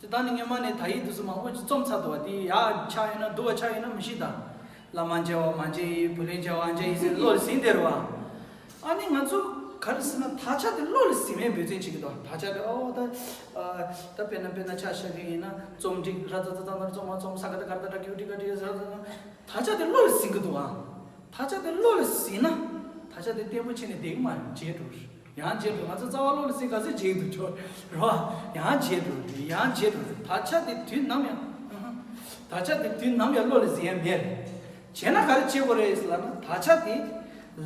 དེ་ད་ནི་སྔོན་མ་ནས་དག་ཡིག་དེ་ཚོ་མང་པོ་ཅིག་རྩོམ་ཚར་འདུག་བ། དེ་ཡག་ཆགས་ཡོད་ན་སྡུག་པ་ཆགས་ཡོད་ན་མི་ཤེས་ད། བླ་མ་མཇལ་བ་མ་མཇལ་ཡིན། བུ་ལོན་མཇལ་བ་མཇལ་ཡིན་ཟེར་བློ་ལ་ཟིན་བསྡད་རེད་བ། ཨ་ནི་ང་ཚོ་ག་རེ་ཟེར་ན་དག་ཆ་དེ་བློ་ལ་ཟིན་པའི་འབད་བརྩོན་བྱེད་ཀྱི་འདུག་དག་ཆ་དེ་ཨོ་ད། ཨ། ད་དཔེར་ན་དཔེར་ན་ཆ་བཞག་གི་ཡིན་ན་རྩོམ་སྒྲིག་ར་ཙ་ཙ་ཙ་ན་རྩོམ་མ་རྩོམ་ས་ག་ད་ག་ད་ད་ཀྱུ་ཏི་ག་ཏི་ཟ་ད་ད། དག་ཆ་དེ་བློ་ལ་ཟིན་གྱི་འདུག་ཨ། དག་ཆ་དེ་བློ་ལ་ཟིན་ན། དག་ཆ་དེ་བརྟན་པོ་བྱས་ནས་བསྡད་ཀྱི་མ་རེད། བརྗེད་འགྲོ་རེད། ཡང་བརྗེད་འགྲོ། ང་ཚོ་རྩ་བ་བློ་ལ་ཟིན་ག་ཚོད་བརྗེད་འདུག་ཆོག་རེད་བ། ཡང་བརྗེད་འགྲོ་རེད། ཡང་བརྗེད་འགྲོ་རེད། དག་ཆ་དེ་དུས་ནམ་ཡང་། དག་ཆ་དེ་དུས་ནམ་ཡང་བློ་ལ་ཟིན་ཡ་མེད་རེད། བྱས་ན་ག་རེ་བྱེད་དགོས་རེད་ཟེར་ལབ་ན། དག་ཆ་དེ་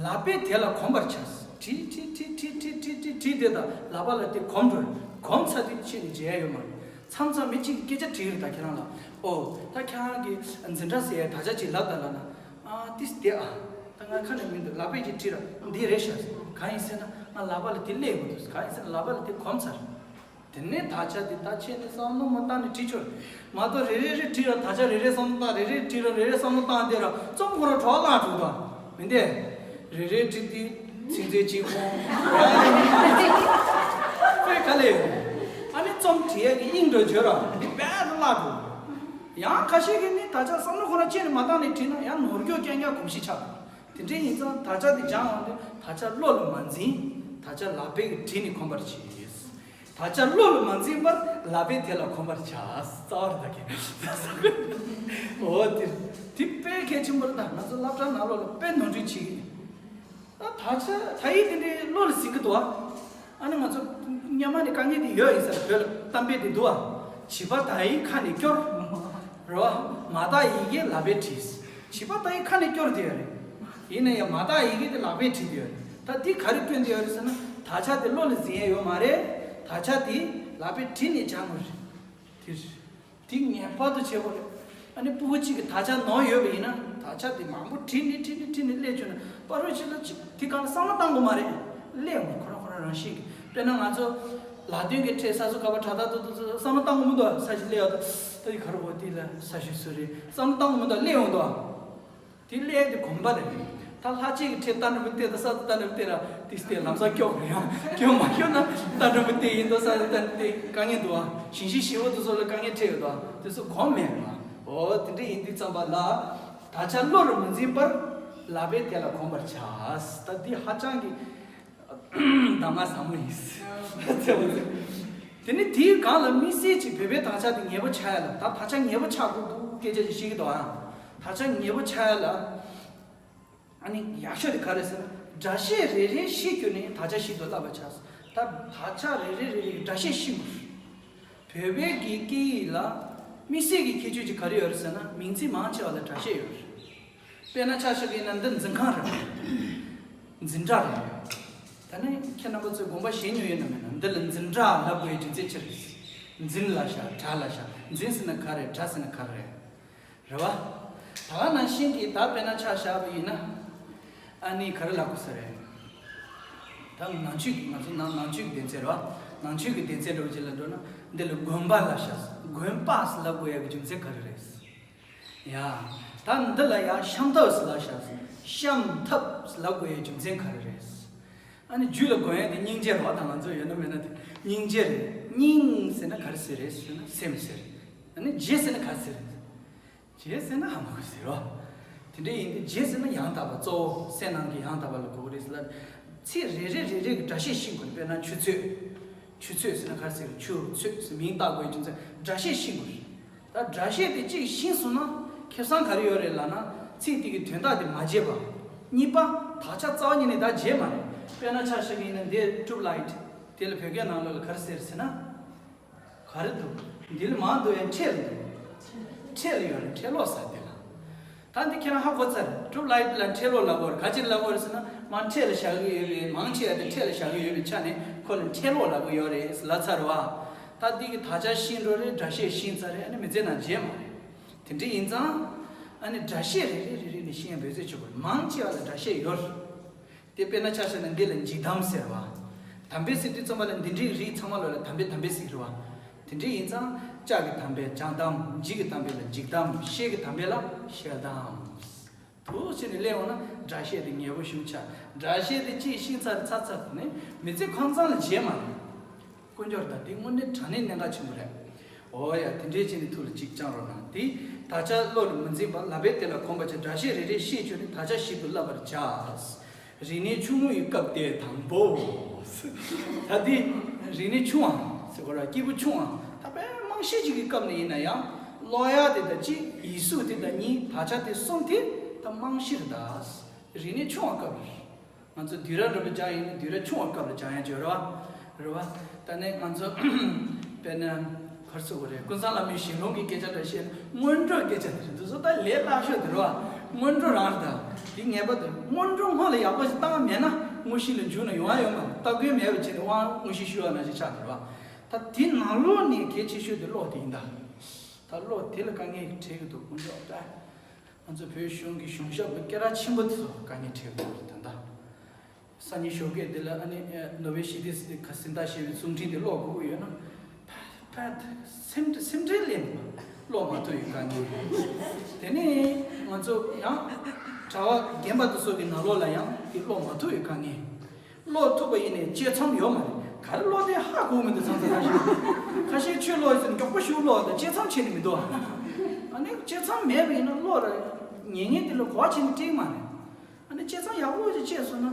ལག་པས་དེ་ལ་གོམས་པར་བྱ། བྲིས་བྲིས་བྲིས་བྲིས་བྲིས་བྲིས་བྲིས་བྲིས་དེ་དང་ལག་པ་ལ་དེ་གོམས་འགྲོ་རེད། གོམས་ཚར་དུས་ཕྱིན་ནས་མཇལ་ཡ་ཡོད་མ་རེད། མཚམས་མཚམས་མི་གཅིག་གིས་སྐད་ཆ་དྲིས་རེད་ད་ཁྱེད་རང་ལ། ཨོ། ད་ཁྱེད་རང་གིས་འཛིན་གྲྭ་ཟེར་ཡ་དག་ཆ་ཅིག་ལབ་དང་ལབ་ན། ཨ་ཏིས་དེ་ཨ། ད་ང་ཁ་ནས་མི་འདུག་ལག་པས་ཅིག་བྲིས་ར་འདི་རེད་ཤག་གང་ཡིན་ཟེར་ན་ང་ལག་པ་ལ་དེ་སླེབས་དགོས་འདུག་གང་ཡིན་ཟེར་ན་ལག་པ་ལ་དེ་གོམས་ཚར། དེ་ནས་དག་ཆ་དེ་ད་ཁྱེད་ནས་བསམ་བློ་མ་བཏང་ནས་བྲིས་ཆོག་མ་གཏོགས་རེ་རེ་རེ་བྲིས་ར་དག་ཆ་རེ་རེ་བསམ་བློ་བཏང་། རེ་རེ་བྲིས་ར་རེ་རེ་བསམ་བློ་བཏང་བསྡད་ར་རྩོམ་ཁོ་རང་བྲོ་བ་བརླག་འགྲོ་གི་འདུག་མི་འདུག་རེ་རེ་བྲིས་དུས་ཚིག་མཛོད་གཅིག་ཁོང་། དཔེ་དཀའ་ལས་ཡོད། ཨ་ནི་རྩོམ་བྲིས་ཡས་ཀྱི་དབྱིངས་འགྲོ་བརྗོད་ར་འདི་རྦད་དེ་བརླག་འགྲོ། ཡང་ཁ་ཤས་ཀྱིས་ནི་དག་ཆ་བསམ་བློ་ཁོ་རང་བཅད་ནས་མ་བཏང་ནས་བྲིས་ན་ཡང་ནོར་འཁྱོག་རྐྱང་རྐྱང་གོམས་གཤིས་ཆགས་འདུག་དེ་འདྲ་ཡིན་ཙང་དག་ཆ་དེ་སྦྱང་འོང་དུས་དག་ཆ་བློ་ལ་མ་འཛིན། དག་ཆ་ལག་པས་བྲིས་ནས་གོམས་པར་བྱེད། དག་ཆ་བློ་ལ་མ་འཛིན་པར་ལག་པས་དེ་ལ་གོམས་པར་བྱ། རྩ་བ་རེད་ད་གི། འོ་དེ་དེ་དཔེ་གལ་ཆེན་པོ་རེད་ད། ང་ཚོ་སློབ་གྲྭ་ནང་ལོགས་ལ་དཔེ་ནོར་འཁྲུལ་བྱེད་ཀྱི། ད་དག་ཆ་དག་ཡིག་དེ་འདྲའི་བློ་ལ་ཟིན་གྱི་འདུག་ཨ། ཨ་ནི་ང་ཚོ་སྔོན་མ་ནས་དཀའ་ངལ་དེ་ཡོད་ཡིན་ས་རེད། བོད་ལ་གཏམ་དཔེ་དེ་འདུག་ཨ། བྱིས་པ་དག་ཡིག་ཁ་ནས་སྐྱོར། རེད་བ། མ་དག་ཡི་གེ་ལག་པས་བྲིས། བྱིས་པ་དག་ཡིག་ཁ་ནས་སྐྱོར་བསྡད་ཡོད་རེད། ཡིན་ན་ཡང་མ་དག་ཡི་གེ་དེ་ལག་པས་བྲིས་བསྡད་ཡོད་རེད། ད་འདི་ག་རེ་སྐྱོན་བསྡད་ཡོད་རེད་ཟེར་ན་དག་ཆ་དེ་བློ་ལ་འཛིན་ཡས་ཡོད་མ་རེད། དག་ཆ་དེ་ལག་པས་བྲིས་ནས་སྦྱང་དགོས་རེད། དེ་རེད། དེ་ངེས་པར་དུ་བྱེད་དགོས་རེད། ཨ་ནི་སྤུ་གུ་གཅིག་གིས་དག་ཆ་ནོར་ཡོད་པ་ཡིན་ན་དག་ཆ་དེ་མང་པོ་བྲིས་ནས་བྲིས་ནས་བྲིས་ནས་སླེབས་བྱུང་ན་པ་རོ་ཅིག་ལ་ཅིག་དེ་གང་ལ་བསམ་བློ་བཏང་དགོས་མ་རེད། སླེབས་འོང་ཁོ་རང་ཁོ་རང་རང་བཞིན་གྱིས། དཔེར་ན་ང་ཚོ་ལག་སྟོན་གྱི་ཁྲིད་ས་སུ་ག་པར་དྲ་ཐག་ཏུ་ཏུ་ཏུ་བསམ་བློ་བཏང་དགོས་མི་འདུག་ས་ཞིག་སླེབས་ཡོད་ད་ད་ཡི་ག་རུ་འོ་དེ་ལ་ས་ཞིག་སུ་རེད་བསམ་བློ་བཏང་དགོས་མི་འདུག་སླེབས་འོང་དོ། དེ་ལས་དེ་གོམས་པ་རེད། ད་ལྷ་ཆས་ཀྱི་ཁྲིད་རྟ་འགྲམ་བུ་བལྟས་དང་ས་རྟ་འགྲམ་བུ་བལྟས་ར་དེ་བལྟས་ལམ་སང་སྐྱོ་གི་ཡང་སྐྱོ་མ་སྐྱོ་ན་རྟ་འགྲམ་བུ་བལྟས་ཡིན་དོ་ས་རྟ་འགྲམ་བལྟས་དཀའ་ངལ་འདུག་ཨ། ཞིང་ཞིང་ཞིང་བོ་དེ་ཚོ་ལ་དཀའ་ངལ་འཕྲད་ཡོད་དོ། དེ་ཚོ་གོམས་མེད་རེད་བ། འོ་དེ་འདྲ་ཡིན་དུས་ཙམ་པ་ལ་དག་ཆ་བློ་རུ་མི་འཛིན་པར་ལག་པས་དེ་ལ་གོམས་པར་བྱ། ད་འདི་ཧ་ཅང་གི་གདམས་ངག་ཟབ་མོ་ཡིན། དེ་ནི་དེའི་སྒང་ལ་དམིགས་བསལ་གྱིས་བོད་པའི་དག་ཆ་དེ་ངེས་པོ་ཆགས་ཡ་ལ་ད་དག་ཆ་ངེས་པོ་ཆགས་དགོས་འདུག་སྐད་ཆ་ཞིག་བཤད་ཀྱི་འདུག་ཨ། དག་ཆ་ངེས་པོ་ཆགས་ཡ་ལ་ཨ་ནི་ཡག་ཤོས་དེ་ག་རེ་ཟེར་ན་སྒྲ་བཤད་རེ་རེ་བཤད་རྒྱུ་ནི་དག་ཆ་ཞིག་ཏུ་བསླབ་པ་ཆགས། ད་དག་ཆ་རེ་རེ་རེ་རེ་གི་སྒྲ་བཤད་ཤེས་དགོས། བོད་པའི་གི་སྐད་ཡིག་ལ་དམིགས་བསལ་གྱི་ཁྱད་ཆོས་ཅིག་ག་རེ་ཡོད་རེད་ཟེར་ན་མིང་ཚིག་མང་ཆེ་བ་ལ་སྒྲ་བཤད་ཡོད་རེད། དཔེར་ན་ཆ་བཞག་གི་ཡིན་ན་འདི་འཛིན་ཁང་རེད། འཛིན་གྲྭ་རེད། ད་ནི་ཁྱེད་རྣམ་པ་ཚོས་དགོངས་པ་བཞེས་མྱོང་ཡོད་ན་མེད་ན་འདི་ལ་འཛིན་གྲྭ་ལབ་དགོས་ཡའི་རྒྱུ་མཚན་ཅི་རེད། འཛིན་ལབ་བཞག་གྲྭ་ལབ་བཞག་འཛིན་ཟེར་ན་ག་རེ་གྲྭ་ཟེར་ན་ག་རེ་རེད། རེད་བ། ད་ག་ནང་བཞིན་གྱི་ད་དཔེར་ན་ཆ་བཞག་པ་ཡིན་ན། ཨ་ནི་ག་རེ་ལབ་དགོས་ས་རེད། ད་ནང་ཆོས་ཀྱི་ང་ཚོ་ནང་ནང་ཆོས་ཀྱི་སྡེ་ཚན་རེད་བ། ནང་ཆོས་ཀྱི་སྡེ་ཚན་འདྲ་བོ་ཅིག་ལ་འགྲོ་ན་འདི་ལ་དགོན་པ་ལབ་བཞག་དགོན་པ་ལབ་དགོས་ཡ་གི་རྒྱུ་མཚན་ག་རེ་རེད། ཡ། ད་འདི་ལ་ཡ་ཤམ་ཐབས་ལབ་བཞག་ཤམ་ཐབས་ལབ་དགོས་ཡ་རྒྱུ་མཚན་ག་རེ་རེད། ཨ་ནི་རྒྱུད་ལ་དགོན་ཡ་དེ་སྙིང་རྗེ་རེད་བ། ད་ང་ཚོ་ཡོད་ན་མེད་ན་དེ་སྙིང་རྗེ་རེད། སྙིང་ཟེར་ན་ག་རེ་ཟེར་རེད་ཟེར་ན་སེམས་ཟེར། ཨ་ནི་རྗེ་ཟེར་ན་ག་རེ་ཟེར་རེད། རྗེ་ཟེར་ན་ཧ་མ་གོ་ཟེར་རོ། དེ་འདྲ་ཡིན་དུས་རྗེ་ཟེར་ན་ཡང་དག་པ་གཙོ་བོ་སེམས་ནང་གི་ཡང་དག་པ་ལ་གོ་གི་རེད་ཟེར་ལ། ཚིག་རེ་རེ་རེ་རེ་གི་སྒྲ་བཤད་ཤེས་དགོས། དཔེར་ན་ཆུ་ཚོད། ཆུ་ཚོད་ཟེར་ན་ག་རེ་ཟེར་ཆུ་ཚོད་ཟེར་མིང་བཏགས་དགོས་རྒྱུ་མཚན་སྒྲ་བཤད་ཤེས་དགོས་རེད། ད་སྒྲ་བཤད་དེ་གཅིག་ཤེས་སོང་ན་ཁེ་བཟང་ག་རེ་ཡོད་རེད་ལབ་ན་ཚིག་དེ་གི་དོན་དག་དེ་མ་བརྗེད་པ། གཉིས་པ། དག་ཆ་རྩ་བ་ཉིད་ནས་ད་བརྗེད་མ་རེད། དཔེར་ན་ཆ་བཞག་གི་ཡིན་ན་འདི་ཊུབ་ལའིཊ་དེ་ལ་བོད་སྐད་ནང་ལོགས་ལ་ག་རེ་ཟེར་ཟེར་ན། ག་རེ་འདུག་འདི་ལ་མང་འདུག་ཡང་འཕྲེད་ལ་འདུག་འཕྲེད་ལ་ཡོད་རེད། འཕྲེད་གློག་ཟེར་དེ་ལ། ད་འདི་ཁྱེད་རང་ཧ་གོ་ཚར། ཊུབ་ལའིཊ་ལ་འཕྲེད་གློག་ལབ་དགོས་རེད། ག་ཅི་ལབ་དགོས་རེད་ཟེར་ན་མར་འཕྲེད་ལ་བཞག་གི་ཡོད་པས་མང་ཆེ་བ་དེ་འཕྲེད་ལ་བཞག་གི་ཡོད་པའི་ཆ་ནས་ཁོ་ལ་འཕྲེད་གློག་ལབ་གི་ཡོད་རེད་ལབ་ཚར་བ། ད་འདི་གི་དག་ཆ་ཤེས་འགྲོ་རེད། སྒྲ་བཤད་ཤེས་ཚར་རེད། ཨ་ནི་མི་ཚེ་ནང་བརྗེད་མ་རེད། དེ་འདྲ་ཡིན་ཙང་། ཨ་ནི་སྒྲ་བཤད་རེ་རེ་རེ་རེ་ནས་ཤེས་ཡ་འབད་རྩོལ་བྱེད་དགོས་རེད། མང་ཆེ་བ་ལ་སྒྲ་བཤད་ཡོད་རེད། དེ་དཔེར་ན་ཆ་བཞག་ན་འདི་ལ་འཇིགས་དམ་ཟེར་བ། དམ་པའི་ཟེར་དུས་ཙམ་པ་ལ་འདི་འདྲའི་རིགས་ཚང་མ་ལོ་ལ་དམ་པའི་དམ་པའི་ཟེར་གི་རེད་བ། དེ་འདྲ་ཡིན་ཙང་ལྕགས་ཀྱི་དམ་པའི་ལྕགས་དམ། འཇིགས་ཀྱི་དམ་པའི་ལ་འཇིགས་དམ། ཤེལ་གྱི་དམ་པའི་ལ་ཤེལ་དམ། དུ་བྱས་ནས་སླེབས་འོང་ན་སྒྲ་བཤད་དེ་ངེས་པོ་ཞུ་ཆ། སྒྲ་བཤད་དེ་གཅིག་ཤེས་ཚར་ཚར་ཚར་ནས་མི་ཚེ་ཁོང་ཚང་ལ་བརྗེད་མ་རེད། དཀོན་མཆོག་ད་འདི་དངོས་གནས་དྲང་གནས་གནད་འགག་ཆེན་པོ་རེད། འོ་ཡ་དེ་འདྲའི་ཅིག་ནི་ཐུགས་ལ་ཅིག་བཅངས་རོགས་གནང་། དེ་དག་ཆ་བློ་ལ་མི་འཛིན་པར་ལག་པས་དེ་ལ་གོམས་པར་བྱ། སྒྲ་བཤད་རེ་རེ་ཤེས་བྱུང་ནས་དག་ཆ་ཞིག་ཏུ་བསླབ་པར་བྱ། རིག་གནས་ཆུང་ངུ་ཡི་སྐབས་དེ་དང་པོ། ད་འདི་རིག་གནས་ཆུང་བ་ཟེར་དགོས་ར་སྐྱེས་བུ་ཆུང་བ་ད་དཔེ་རྨང་གཞི་ཅིག་གི་སྐབས་ནས་ཡིན་ན་ཡང་ཀློག་ཡ་དེ་དང་གཅིག་ཡིག་གཟུགས་དེ་དང་གཉིས་དག་ཆ་དེ་གསུམ་དེ་ད་རྨང་གཞི་རེད་ད། རིག་གནས་ཆུང་བ་སྐབས་རེད། ང་ཚོ་དུས་རབས་འདྲ་པོ་སྦྱང་ཡིན་ན་དུས་རབས་ཆུང་བ་སྐབས་ལ་སྦྱང་ཡ་ཅིག་ཡོད་རེད་བ། རེད་བ། ད་ནས་ང་ཚོ་དཔེར་ན་གར་སོ་གོ་རེད། ཀུན་བཟང་བླ་མའི་ཞལ་ལུང་གི་སྐད་ཆ་འདྲ་བཤད་ན་སྔོན་འགྲོའི་སྐད་ཆ་དེ་རེད། འདི་ཚོ་ད་ལས་སླ་ཤོས་དེ་རེད་བ། སྔོན་འགྲོ་རང་རེད་ད། དེ་ངེས་པར་དུ་སྔོན་འགྲོ་སྔོན་ལ་ཡག་པོ་ཞིག་བཏང་བ་མེད་ན་དངོས་གཞི་ལ་འཇུག་ན་ཡོང་ཡ་ཡོད་མ་རེད། སྟ་གོན་མེད་པ་བྱས་ནས་དབང་དངོས་གཞི་ཞུ་བ་ནང་བཞིན་ཆགས་འགྲོ་བ། ད་དེ་ནང་ལོགས་ནས་གལ་ཆེ་ཤོས་དེ་གློག་དེ་ཡིན་ད། ད་གློག་དེ་ལ་དཀའ་ངལ་འཕྲད་ཀྱི་འདུག་དཀོན་མཆོག་ད། ང་ཚོ་བོད་གཞུང་གི་གཞུང་ཞབས་ལ་སྐད་གྲགས་ཆེན་པོ་དེ་ཚོ་དཀའ་ངལ་འཕྲད་ཡོད་རེད་ད་ལྟ། སང་ཉིན་ཞོགས་ཀས་དེ་ལ་ཨ་ནི་ནོ་བེལ་ཞི་བདེའི་གཟེངས་རྟགས་ཞེས་པའི་གསུང་འཕྲིན་དེ་ཀློག་དགོས་ཀྱི་ཡོད་ན། ཕ་ཕ་སེམས་སེམས་ཁྲལ་སླེབས་འདུག་ཀློག་མ་ཐུབ་ཡོད་དཀའ་ངལ། དེ་ནས་ང་ཚོ་ཡང་གྲྭ་པ་རྒན་པ་དེ་ཚོ་གི་ནང་ལོགས་ལ་ཡང་དེ་ཀློག་མ་ཐུབ་ཡོད་དཀའ་ངལ། ཀློག་ཐུབ་པ་ཡིན་ནའི་དཔྱད་མཚམས་ཡོད་མ་རེད། ག་རེ་ཀློག་དེ་ཧ་གོ་མི་འདུག་ཚང་ཚང་ཁ་ཤས་ཁ་ཤས་ཆོས་ཀློག་ཡོད་ཟེར་ནས་མགྱོགས་པོ་ཞུ་ཀློག་དང་དཔྱད་མཚམས་བྱས་ནས་མི་འདུག་ཨ། ཨ་ནི་བཅད་མཚམས་མེད་པ་ཡིན་ན་ཀློག་ར་ཉན་མཁན་དེ་ལ་གོ་བ་བྱས་ནས་སྤྲད་མ་རེད། ཨ་ནི་བཅད་མཚམས་ཡག་པོ་ཞིག་བཅད་སོང་ན་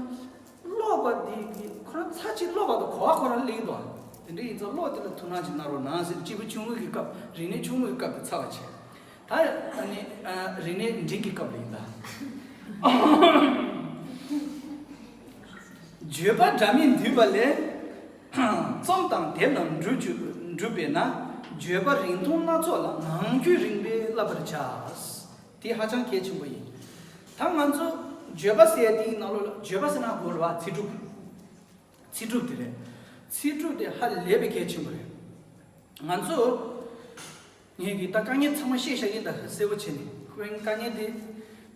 ཀློག་པ་དེ་གི་ཁོ་རང་ཚར་གཅིག་ཀློག་པ་དང་གོ་བ་ཁོ་རང་སླེབས་འདུག་དེ་འདྲ་ཡིན་ཙང་ཀློག་དེ་ལ་ཐུགས་སྣང་ཅིག་གནང་རོགས་གནང་ཟེར། སྐྱེས་བུ་ཆུང་ངུ་གི་སྐབས། རིག་གནས་ཆུང་ངུ་གི་སྐབས་དེ་ཚར་བ་བྱས། ད་ཨ་ནི་ཨ་རིག་གནས་འབྲིང་གི་སྐབས་ལ་ཡིན་ད། བརྗོད་པ་འདྲ་མིན་འདུས་པ་ལས། རྩོམ་དང་དེབ་རྣམས་འགྲུབ་བཅུག་འགྲུབ་པས་ན། བརྗོད་པ་རིང་ཐུང་སྣ་ཚོགས་ལ་ངང་རྒྱུད་རིང་བས་བསླབ་པར་བྱ། དེ་ཧ་ཅང་གལ་ཆེན་པོ་ཡིན། ད་ང་ཚོ་བརྗོད་པ་ཟེར་ཡ་དེའི་ནང་ལོགས་ལ། བརྗོད་པ་ཟེར་ན་གོ་རེད་བ། ཚིག་གྲུབ། ཚིག་གྲུབ་དེ་རེད། ཚིག་གྲུབ་དེ་ཧ་ལས་པའི་གལ་ཆེན་པོ་རེད། ང་ཚོ། ངས་ཀྱི་ད་དཀའ་ངལ་ཚང་མ་བཤད་བཞག་གི་ཡིན་ད། གསལ་པོ་བྱས་ནས། ཁོའི་དཀའ་ངལ་དེ་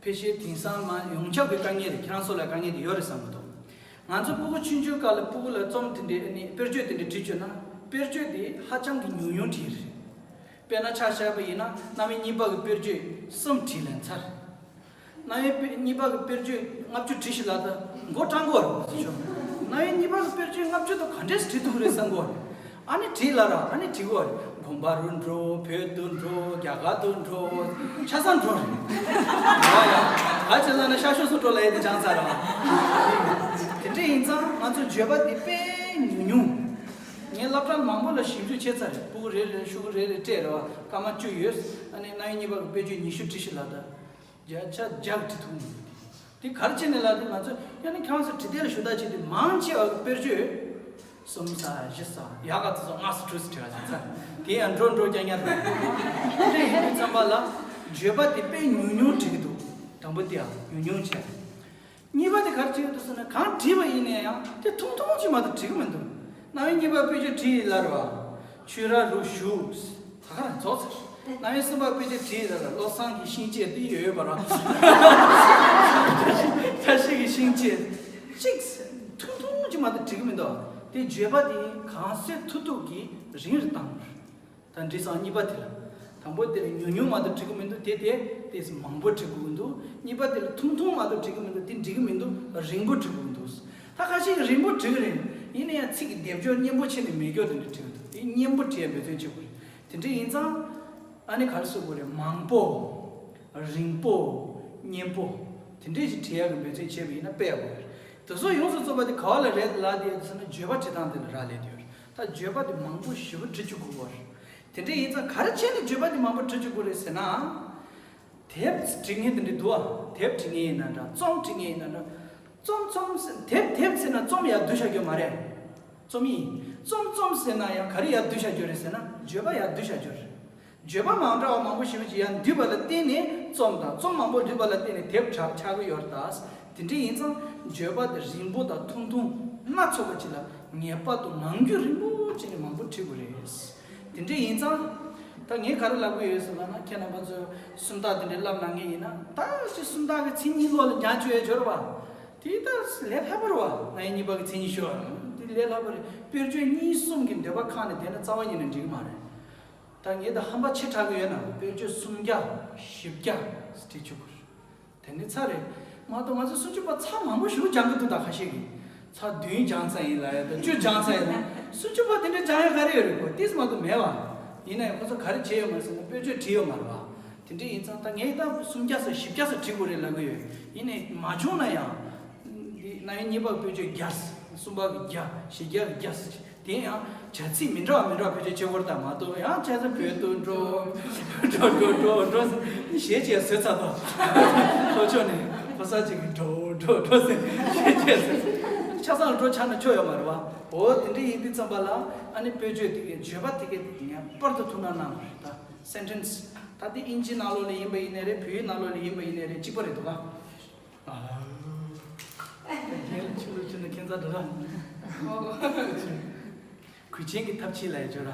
ཕལ་ཆེར་དེང་སང་མ་ཡོངས་ཁྱབ་ཀྱི་དཀའ་ངལ་རེད། ཁྱེད་རང་ཚོ་ལ་དཀའ་ངལ་དེ་ཡོད་རེད་བསམ་གྱི་འདུག་ང་ཚོ་སྤུ་གུ་ཆུང་ཆུང་སྐབས་ལ་སྤུ་གུ་ལ་རྩོམ་དེ་འདྲའི་ཨ་ནི་དཔེར་བརྗོད་དེ་འདྲའི་བྲིས་བཅུག་ན། དཔེར་བརྗོད་དེ་ཧ་ཅང་གི་ཉུང་ཉུང་བྲིས་རེད། དཔེར་ན་ཆ་བཞག་པ་ཡིན་ན། རྣམ་དབྱེ་གཉིས་པ་གི་དཔེར་བརྗོད་གསུམ་བྲིས་ལན་ཚར། རྣམ་དབྱེ་གཉིས་པ་གི་དཔེར་བརྗོད་ལྔ་བཅུ་བྲིས་ཤིག་ལབ་ད་མགོ་སྐྲང་གི་ཡོད་རེད་ཟེར་ཞོར། རྣམ་དབྱེ་གཉིས་པ་གི་དཔེར་བརྗོད་ལྔ་བཅུ་དེ་ག་འདྲས་སེ་བྲིས་ཐུབ་ཀྱི་རེད་བསམ་གྱི་ཡོད་རེད། ཨ་ནི་བྲིས་ལབ་ར། ཨ་ནི་བྲིས་གི་ཡོད་རེད། དགོན་པ་རུ་འགྲོ། བོད་དུ་འགྲོ། རྒྱ་གར་དུ་འགྲོ། ཆ་ཚང་འགྲོ་རེད། ཡ་ཡ། ག་ཅི་ལབ་ན་ཤར་ཕྱོགས་སུ་འགྲོ་ལབ་ཡས་དེ་སྦྱངས་ཚར་ར། དེ་འདྲས་ཡིན་ཙང་ང་ཚོ་བརྗོད་པ་དེ་དཔེ་ཉུང་ཉུང་། ངས་སློབ་གྲྭ་མང་པོ་ལ་ཞིབ་འཇུག་བྱས་ཚར་རེད། སྤུ་གུ་རེ་རེར་ཤོག་གུ་རེ་རེ་སྤྲད་རེད་བ། སྐར་མ་བཅུ་ཡོད། ཨ་ནི་རྣམ་དབྱེ་གཉིས་པ་གི་དཔེར་བརྗོད་ཉི་ཤུ་བྲིས་ཤིག་ལབ་ད། བརྒྱ་ཆ་བརྒྱ་བྲིས་ཐུབ་མི་འདུག་དེ་ག་རེ་བྱས་ནས་ལབ་དུས། ང་ཚོས་ཡང་ན་ཁྱེད་རང་ཚོ་བྲིས་དེབ་ལ་ཞུ་དག་བྱེད་དུས། མང་ཆེ་བ་གི་དཔེར་བརྗོད་གསུམ་ཙམ་བཞི་ཙམ། ཡག་ག་ཚོད་སོང་ལྔ་ཙམ་དྲུག་ཙམ་བྲིས་པ་བྱས་ཚར། དེ་ཡང་འགྲོ་འགྲོ་རྐྱང་རྐྱང་རེད། དེ་འདྲ་ཡིན་དུས་ཙམ་པ་ལ་བརྗོད་པ་དེ་དཔེ་ཉུང་ཉུང་བྲིས་ཀྱི་འདུག་དང་པོ་དེ་ཡང་ཉུང་ཉུང་བྱས། གཉིས་པ་དེ་ག་རེ་བྱེད་ཀྱི་འདུག་ཟེར་ན། གང་བྲིས་པ་ཡིན་ན་ཡང་དེ་ཐུང་ཐུང་ཅིག་མ་གཏོགས་བྲིས་ཀྱི་མི་འདུག་རྣམ་དབྱེ་གཉིས་པ་དཔེར་བརྗོད་བྲིས་ལབ་རེད་བ། ཆོས་ར་རུ་བཞུགས། ད་ག་རང་རྫོགས་ཚར། རྣམ་དབྱེ་གསུམ་པ་དཔེར་བརྗོད་བྲིས་ལབ་རེད་བ། བློ་བཟང་གི་ཤིང་བཅད་དེ་ཡོད་པ་ར། བཀྲ་ཤིས་ཀྱི་ཤིང་བཅད། གཅིག་ཐུང་ཐུང་ཅིག་མ་གཏོགས་བྲིས་ཀྱི་མི་འདུག་དེ་བརྗོད་པ་དེ་གང་སོས་ཐུབ་ཐུབ་ཀྱིས་རིང་རུ་བཏང་དགོས། ད་འབྲི་སྟངས་གཉིས་པ་དེ་ལ། དང་པོ་དེ་ལ་ཉུང་ཉུང་མ་གཏོགས་འབྲི་གི་མི་འདུག་དེ་དེ་དེ་མང་པོ་འབྲི་དགོས་ཀྱི་འདུག་གཉིས་པ་དེ་ལ་ཐུང་ཐུང་མ་གཏོགས་འབྲི་གི་མི་འདུག་དེ་འབྲི་གི་མི་འདུག་རིང་པོ་འབྲི་དགོས་ཀྱི་འདུག་ད་ཁ་ཤས་ཀྱིས་རིང་པོ་འབྲི་གི་རེད། ཡིན་ན་ཡང་ཚིག་གི་སྡེབ་སྦྱོར་སྙན་པོ་བྱས་ནས་མེད་སྐྱོ་དེ་འདྲ་འབྲི་གི་འདུག་དེ་སྙན་པོ་བྲིས་ཡ་འབད་བརྩོན་བྱེད་དགོས་རེད། དེ་འདྲ་ཡིན་ཙང་། ཨ་ནི་ག་རེ་ཟེར་དགོས་རེད། མང་པོ། རིང་པོ། སྙན་པོ། དེ་འདྲས་ཞིག་བྲིས་ཡག་གི་འབད་བརྩོན་བྱས་པ་ཡིན་ན་དཔེ་ཡག་པོ་རེད། དེ་ཚོ་ཡོངས་སུ་རྫོགས་པ་དེ་ག་བ་ལ་རེད་ལབ་དེ་ཟེར་ན། བརྗོད་པ་བྲིས་སྟངས་དེ་ལ་རག་ལས་དེ་ཡོད་རེད། ད་བརྗོད་པ་དེ་མང་པོ་ཞེ་པོ་འབྲི་བཅུག་དགོས་པ་རེད། དེ་འདྲས་ཡིན་ཙང་ག་རེ་བྱས་ནས་བརྗོད་པ་དེ་མང་པོ་འབྲི་བཅུག་དགོས་རེད་ཟེར་ན། དེབ་འབྲི་མཁན་དེ་འདྲས་འདུག་ཨ། དེབ་འབྲི་མཁན་ཡིན་ན་འདྲ། རྩོམ་འབྲི་མཁན་ཡིན་ན་འདྲ། རྩོམ་རྩོམ་ཟེར། དེབ་དེབ་ཟེར་ན་རྩོམ་ཡར་བསྡུ་བཞག་རྒྱུ་མ་རེད། རྩོམ་ཡིན། རྩོམ་རྩོམ་ཟེར་ན་ཡང་ག་རེ་ཡར་བསྡུ་བཞག་རྒྱུ་རེད་ཟེར་ན། བརྗོད་པ་ཡར་བསྡུ་བཞག་རྒྱུ་རེད། བརྗོད་པ་མ་འདྲ་བ་མང་པོ་ཞེ་པོ་ཅིག་ཡར་འདུས་པ་ལ་བརྟེན་ནས་རྩོམ་དང་། རྩོམ་མང་པོ་འདུས་པ་ལ་བརྟེན་ནས་དེབ་ཆགས་ཆགས་ཀྱི་ཡོད་རེད་ད། དེ་འདྲ་ཡིན་ཙང་བརྗོད་པ་དེ་རིང་པོ་དང་ཐུང་ཐུང་སྣ་ཚོགས་པ་ཅིག་ལ་ངེས་པར་དུ་ངང་རྒྱུད་རིང་པོ་བྱས་ནས་མང་པོ་བྲི་དགོས་རེད། དེ་འདྲ་ཡིན་ཙང་། ད་ངས་ག་རེ་ལབ་ཀྱི་ཡོད་ཟེར་ལབ་ན། ཁྱེད་རྣམ་པ་ཚོས་སུམ་རྟགས་དེ་འདྲ་བསླབ་གནང་མཁན་ཡིན་ན། ད་ཅིག་སུམ་རྟགས་ཀྱི་མཚན་ཉིད་བློ་ལ་ཉར་བཅུག་ཡ་སྦྱོར་བ། དེ་ད་ལས་སླ་པོ་རེད་བ། རྣམ་དབྱེ་གཉིས་པ་གི་མཚན་ཉིད་ཤོད་པ་དེ་ལས་སླ་པོ་རེད། དཔེར་བརྗོད་གཉིས་གསུམ་གྱི་འདོད་པ་ཁ་ནས་བསྡད་ན་རྩ་བ་ཉིད་ནས་འགྲིག་གི་མ་རེད། ད་ངས་ད་ཧམ་པ་ཆེ་དྲགས་ཀྱི་ཡོད་ན། དཔེར་བརྗོད་སུམ་བརྒྱ་བཞི་བརྒྱ་བྲིས་བཅུག་དགོས་རེད། དེ་ནི་ཚར་རེད་མ་གཏོགས། ང་ཚོ་སུམ་ཅུ་པ་ཚར་མང་པོ་ཞེ་པོ་སྦྱང་གི་འདུག་ད་ཁ་ཤས་ཀྱིས་ཚར་བདུན་སྦྱངས་ཚར་ཡིན་ལབ་ཡ་དང་། བཅུ་སྦྱངས་ཚར་ཡིན་ལབ། སུམ་ཅུ་པ་དེ་འདྲ་སྦྱང་ཡ་ག་རེ་ཡོད་རེད་གོ། ཏིས་མ་གཏོགས་མེད་བ། ཡིན་ན་ཡང་ཁོ་ཚོ་ག་རེ་བྱས་ཡོད་མ་རེད་ཟེར་ན། དཔེར་བརྗོད་བྲིས་ཡོད་མ་རེད་བ། དེ་འདྲ་ཡིན་ཙང་ད་ངས་ད་སུམ་བརྒྱ་ཙམ་བཞི་བརྒྱ་ཙམ་བྲིས་དགོས་རེད་ལབ་ཀྱི་ཡོད། ཡིན་ནའི་མ་བྱུང་ན་ཡང་། འདི་རྣམ་དབྱེ་གཉིས་པ་དཔེར་བརྗོད་བརྒྱ། གསུམ་པ་གི་བརྒྱ། བཞི་བརྒྱ་གི་བརྒྱ། དེ་ཡང་བྱ་ཚིག་མི་འདྲ་བ་མི་འདྲ་བ་བེད་སྤྱོད་བྱེད་དགོས་རེད་ད། མ་གཏོགས་ཡང་བྱས་ཙང་བོད་དུ་འགྲོ། འགྲོ་འགྲོ་འགྲོ་འགྲོ་ཞེས་བྱས་བཟོས་ཚར་དང་། ལྷོ་ཕྱོགས་ནས་ཕོ་གསར་ཅིག་གིས་འགྲོ་འགྲོ་འགྲོ་ཟེར་ཞེས་བྱས་བཟོས། ཆ་ཚང་ལ་འགྲོ་ཆགས་ན་ཆོ་ཡོད་མ་རེད་བ། འོ་དེ་འདྲ་ཡིན་དུས་ཙམ་པ་ལ། ཨ་ནི་དཔེར་བརྗོད་དེ་གའི་བརྗོད་པ་དེ་གའི་ངེས་པར་དུ་ཐུགས་སྣང་གནང་དགོས་རེད་ད། སེན་ཊེན་སི། ད་དེ་དབྱིན་ཇིའི་ནང་ལོགས་ལ་ཡིན་པ་ཡིན་ནའི་རེད། བོད་ཡིག་ནང་ལོགས་ལ་ཡིན་པ་ཡིན་ནའི་རེད། གཅིག་པ་རེད་འདུག་ག། ཨ། ཁྱེད་ལ་ཆུ་ལུ་ཆུ་ནི་ཁྱེད་ཚ་འདྲ་ར། གོས་ཆེན་གྱི་ཐབས་ཆེ་ལ་ཡ་བརྗོད་ར།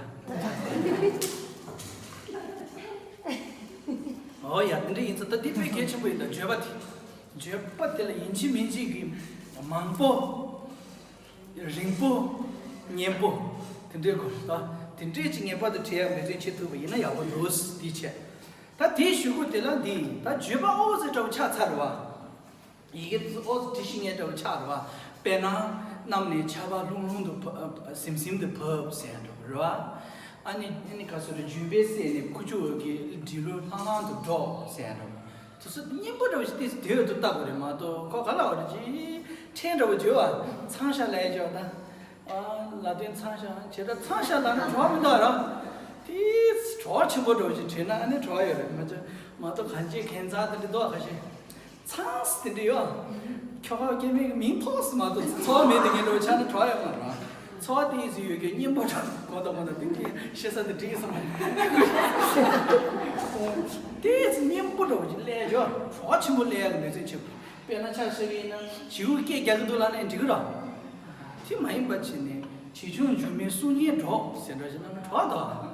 ཨོ་ཡ། དེ་འདྲ་ཡིན་ཙང་ད་དེ་དཔེ་གལ་ཆེན་པོ་ཡིན་ད། བརྗོད་པ་དེ། བརྗོད་པ་དེ་ལ་ཡིན་གཅིག་མིན་གཅིག་གི་མང་པོ། རིང་པོ། སྙན་པོ། དེ་འདྲའི་སྐོར་ད། དེ་འདྲའི་ཅིག་ངེས་པར་དུ་བྲིས་ཡག་འབད་བརྩོན་བྱེད་ཐུབ་པ་ཡིན་ན་ཡག་པོ་འདུག་དེའི་ཆེད། ད་དེའི་གཞུག་གུ་དེ་ལ་འདི་ཡིན། ད་བརྗོད་པ་ཨོ་ཟེར་འདྲ་བོ་ཆགས་ཚར་བ། ཡི་གེ་དེ་ཨོ་ཟེར་བྲིས་ཤེས་མཁན་འདྲ་བོ་ཆགས་རེད་བ། དཔེར་ན། གནམ་ནས་ཆར་པ་ལྷུང་ལྷུང་དུ་བབས། ཟིམ་ཟིམ་དུ་བབས་ཟེར་འདྲ་བོ་རེད་བ། ཨ་ནི་ཨ་ནི་ག་སོ་རེ་ལྗོན་པའི་སྲས་ནི་ཁུ་བྱུག་གི་འབྲི་ལུགས་ལྷང་ལྷང་དུ་སྒྲོག་ཟེར་ཡ་འདྲ་བོ། དུ་སུ་སྙན་པོ་འདྲ་བོ་ཞིག་ཏིས་དེ་འོད་དུ་བཏགས་པ་རེད་མ་གཏོགས་ཁོ་ག་ལ་བ་རེ་ཅི་ཕྲན་འདྲ་བོ་བརྗོད་བ་ཚང་ཤ་ལ་ཡ་བརྗོད་ད། ཨ་ལ་དོན་ཚང་ཤ་བྱེད་ད་ཚང་ཤ་ལ་ནི་བྲོ་བ་མི་འདུག་ར། ཏིས་བྲོ་བ་ཆེན་པོ་འདྲ་བོ་ཞིག་བྲིས་ན་ཨ་ནི་བྲོ་བ་ཡོད་རེད་མ་གཏོགས་མ་གཏོགས་གང་ཅི་ཁྱད་མཚར་དེ་འདྲ་འདུག་ཁ་ཤས། ཚངས་དེ་འདྲ་ཡོད། ཁྱོ་ག་སྐྱེ་དམན་གྱི་མིང་ཐོགས་སུ་མ་གཏོགས་ཚོར་བ་མེད་དེ་ངས་འགྲོ་ཆ་ན་གྲོགས་ཡོད་མ་རེད། ཚོར་བ་དེ་ཡིན་ཟིན་ཡོད་ཀྱི་སྙན་པོ་འདྲ་གོ་དང་གོ་དང་དེ་འདྲའི་ཤེས་ས་དེ་འགྲིག་གི་ས་མ་རེད། དེ་ཚོ་སྙན་པོ་འདྲ་བོ་ཅིག་ཀླད་ཡོད་གྲོགས་ཆེན་པོ་ཀླད་ཡག་གི་མི་ཚེ་ཆེ། དཔེར་ན་ཆ་བཞག་གི་ཡིན་ན་བྱིའུ་སྐད་རྒྱག་གི་འདུག་ལབ་ནས་འགྲིག་གི་ར། དེ་མ་ཡིན་པ་བྱས་ནས་བྱིའུ་ཆུང་འཇོལ་མོའི་གསུང་སྙན་སྒྲོག་ཟེར་འདྲ་ཞིག་ལབ་ན་གྲོགས་དང་།